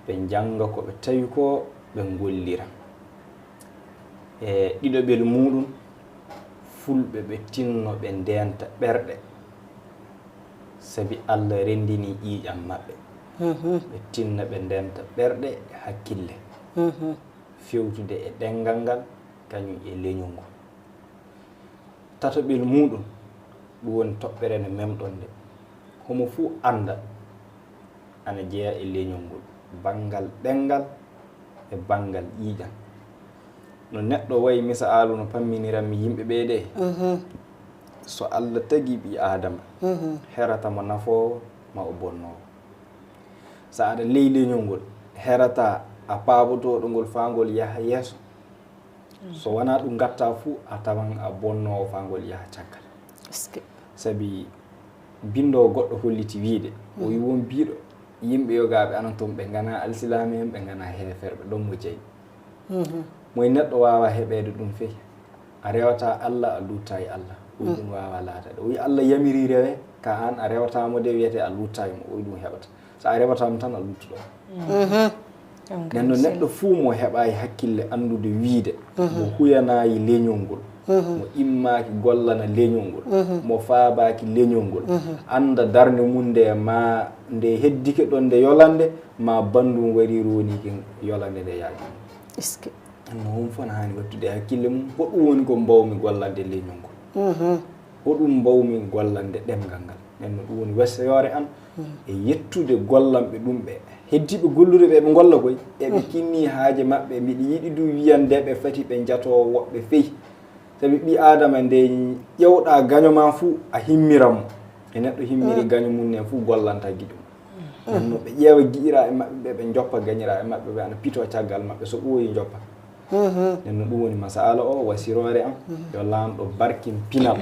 Ɓe njannga ko ɓe tawi ko, ɓe ngollira. E ɗiɗoɓel muuɗum, fulɓe ɓe tinno ɓe ndeenta ɓerɗe, sabi Allah renndini ƴiiƴam maɓɓe. Ɓe tinna ɓe ndeenta ɓerɗe e hakkille, fewtude e ɗemngal ngal, kañum e leñol ngol. Tataɓel muuɗum, ɗum woni toɓɓere nde memɗon nde. Homo fuu annda ana jeyaa e leñol ngol, banngal ɗemngal e banngal ƴiiƴam. No neɗɗo wayi misaalu no pamminiranmi yimɓe ɓee ɗee. So Allah tagi ɓii Aadama, herata mo nafoowo ma o bonnoowo. So aɗa ley leñol ngol, herata a paabotooɗo ngol faa ngol yaha yeeso. So wanaa ɗum ngattaa fuu, a tawan a bonnoowo faa ngol yaha caggal. Est-ce que? Sabi binndoowo goɗɗo holliti wiyde, o wi won biiɗo, yimɓe yogaaɓe ana toon, ɓe nganaa alsilaame en, ɓe nganaa heeferɓe, ɗon mo jeyi. Moy neɗɗo waawa heɓeede ɗum fey? A rewataa Allah, a luuttaay Allah. O wi ɗum waawaa laataade. O wi Allah yamiri rewe, ka aan a rewataa mo de, wiyete a luuttaay mo. O wi ɗum heɓata. So a rewataa mo tan, a luuttuɗo. Nden no neɗɗo fuu mo heɓaay hakkille anndude wiyde, mo huyanaayi leñol ngol, mo immaaki gollana leñol ngol, mo faabaaki leñol ngol, annda darnde mum nde, ma nde heddike ɗon nde yolande, ma banndum wari ronike yolande nde yaadi. Est-ce que? Nden no hon fof ne haani wattude e hakkille mum, hoɗum woni ko mbawmi gollande leñol ngol? Hoɗum mbawmi gollande ɗemngal ngal? Nden no ɗum woni wasiyoore am e yettude gollanɓe ɗum ɓe. Heddiiɓe gollude ɓe, ɓe ngolla koy, eɓe kinni haaje maɓɓe. Miɗo yiɗi du wiyande ɓe fati ɓe njatoo woɓɓe fey. Sabi ɓii Aadama nde ƴewɗaa gaño ma fuu, a himmiran mo. E neɗɗo himmiri gaño mum nen fuu, gollanta giɗo mum. Nden no ɓe ƴeewa giƴiraaɓe maɓɓe ɓe, ɓe njoppa gañiraaɓe maɓɓe ɓe, ana pitoo caggal maɓɓe, so ɓooyi njoppa. Nden no ɗum woni masala o, wasiroore am, yo Laamɗo barkin pinal.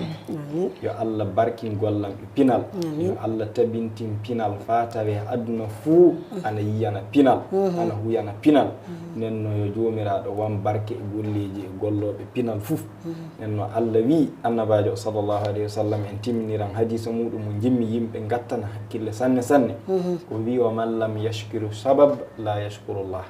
Yo Allah barkin gollanɓe pinal. Yo Allah tabintin pinal faa tawee aduna fuu ana yiyana pinal, ana huyana pinal. Nden no yo Joomiraaɗo wan barke e golleeji e gollooɓe pinal fuu. Nden no Allah wii, Annabaajo sallallahu alayhi wa sallam, en timminiran hadiisa muuɗum mo njimmi yimɓe ngattana hakkille sanne sanne. Ko wii, "Wa man lam yashkuru sabab, la yashkurullah."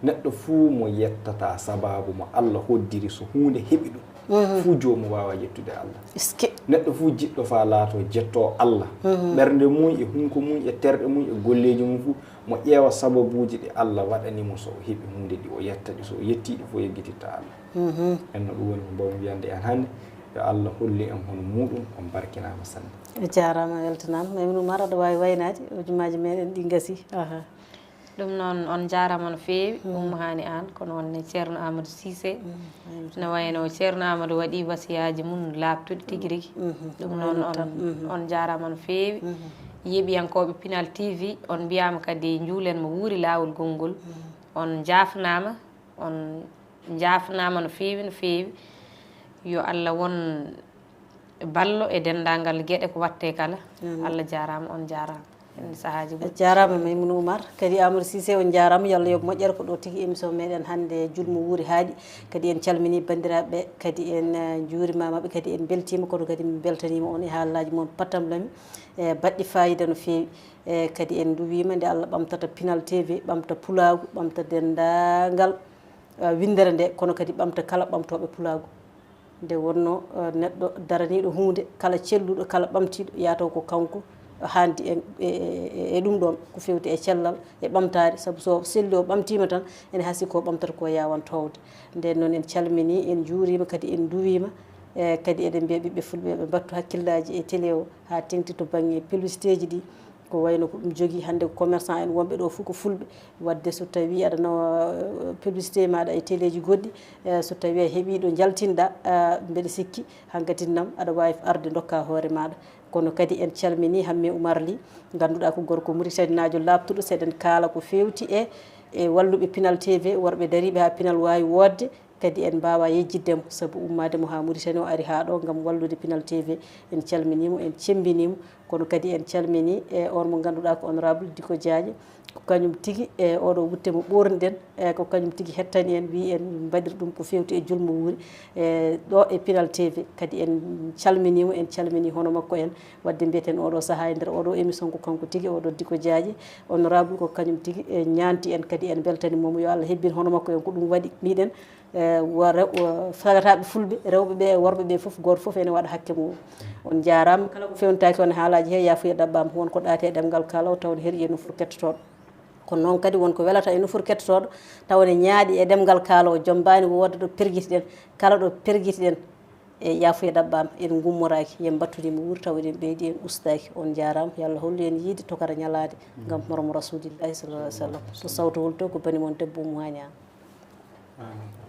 Neɗɗo fuu mo yettataa sabaabu mo Allah hoddiri, so huunde heɓi ɗum, fuu joomum waawaa yettude Allah. Est-ce que? Neɗɗo fuu jiɗɗo faa laatoo jettoo Allah, ɓernde mum e hunko mum e terɗe mum e golleeji mum fuu, mo ƴeewa sababuuji ɗi Allah waɗani mo, so o heɓi huunde ɗi o yetta ɗi, so o yettii ɗi fof o yeggititta Allah. En no ɗum woni ko mbawmi wiyande en hannde, yo Allah hollu en hono muuɗum, on barkinaama sanne. A jaaraama, a weltanaama. Maimouna Oumar, aɗa waawi waynaade, hojomaaji meɗen ɗi ngasii. Aha. Ɗum noon, on njaaraama no feewi, Ummu Haani Aan, kono on ne Ceerno Amadou Cissé. No wayno Ceerno Amadou waɗi wasiyaaji mum laaɓtuɗi tigi rigi. Ɗum noon, on, on njaaraama no feewi. Yeeɓiyankooɓe Pinal T V, on mbiyaama kadi njuulen mo wuuri laawol gonngol. On njaafnaama, on njaafnaama no feewi, no feewi. Yo Allah won ballo e denndaangal geɗe ko waɗtee kala. Allah jaaraama, on jaaraama. En sahaaji goɗɗi. Jaaraama Maimouna Oumar, kadi Amadou Cissé, on jaaraama. Yo Allah yoɓ moƴƴere. Ko ɗo tigi émission meɗen hannde Julmo Wuuri haaɗi. Kadi en calminii banndiraaɓe, kadi en njuurimaama ɓe, kadi en mbeltiima, kono kadi min mbeltaniima on e haalaaji mon Patam Lami e baɗɗi faayiida no feewi. E kadi en nduwiima nde Allah ɓamtata Pinal T V, ɓamta pulaagu, ɓamta denndaangal winndere nde, kono kadi ɓamta kala ɓamtooɓe pulaagu. Nde wonnoo neɗɗo daraniiɗo huunde, kala celluɗo, kala ɓamtiiɗo, yaa taw ko kanko haandi e ɗum ɗoon, ko feewti e cellal e ɓamtaare, sabu so selli o ɓamtiima tan, ene hasii ko ɓamtata ko yaawan toowde. Ndeen noon en calminii, en njuuriima, kadi en nduwiima. E kadi eɗen mbiya ɓiɓɓe fulɓe ɓe mbattu hakkillaaji e télé o haa teeŋti to bannge publicité ji ɗi. Ko wayno ko ɗum jogii hannde ko commerçant en wonɓe ɗo fof ko fulɓe. Waɗde so tawii aɗa nawa publicité maaɗa e téléji goɗɗi, so tawii a heɓii ɗo njaltinɗa, mbeɗa sikki hankadi nam aɗa waawi arde ndokka hoore maaɗa. Kono kadi en calminii Hammee Oumar Ly, ngannduɗaa ko gorko Muritaninaajo laaɓtuɗo, so eɗen kaala ko feewti e e walluɓe Pinal T V, worɓe dariiɓe haa Pinal waawi woodde. Kadi en mbaawaa yejjitde mo sabu ummaade mo haa Muritani o ari haa ɗo ngam wallude Pinal T V. En calminii mo, en cemmbinii mo, kono kadi en calminii e on mo ngannduɗaa ko honorable Diko Diagne. Ko kañum tigi e oɗo wutte mo ɓoorniɗen, e ko kañum tigi hettani en, wii en mbaɗir ɗum ko feewti e Julmo Wuuri e ɗo e Pinal T V. Kadi en calminii mo, en calminii hono makko en. Waɗde mbiyeten oɗo sahaa e nder oɗo émission ko kanko tigi, oɗo Diko Diagne, honorable, ko kañum tigi e ñaanti en, kadi en mbeltanii mo, yo Allah hebbin hono makko en. Ko ɗum waɗi mbiɗen, e, wo rew-, wo sagataaɓe fulɓe, rewɓe ɓe e worɓe ɓe fof, gooto fof ene waɗa hakke mum. On njaaraama. Kala ko fewntaaki on haalaaji he, yaafuya ɗaɓɓaama. Won ko ɗaati e ɗemngal kaalaw, taw ne herii e nofuru kettotooɗo. Kono noon kadi won ko welata e nofuru kettotooɗo, taw ne ñaaɗi e ɗemngal kaalaw, jommbaani wooda ɗo pergitiɗen. Kala ɗo pergitiɗen, e yaafuya ɗaɓɓaama, en ngummoraaki, yen mbattu ni mo wuuri, taw eɗen ɓeydi, en ustaaki. On njaaraama, yo Allah hollu en yiide tokara ñalaade ngam hormo Rasuulillahi sallallahu alaihi wa sallam. To sawto wulto ko bani mon debbo Umu Haani Aan.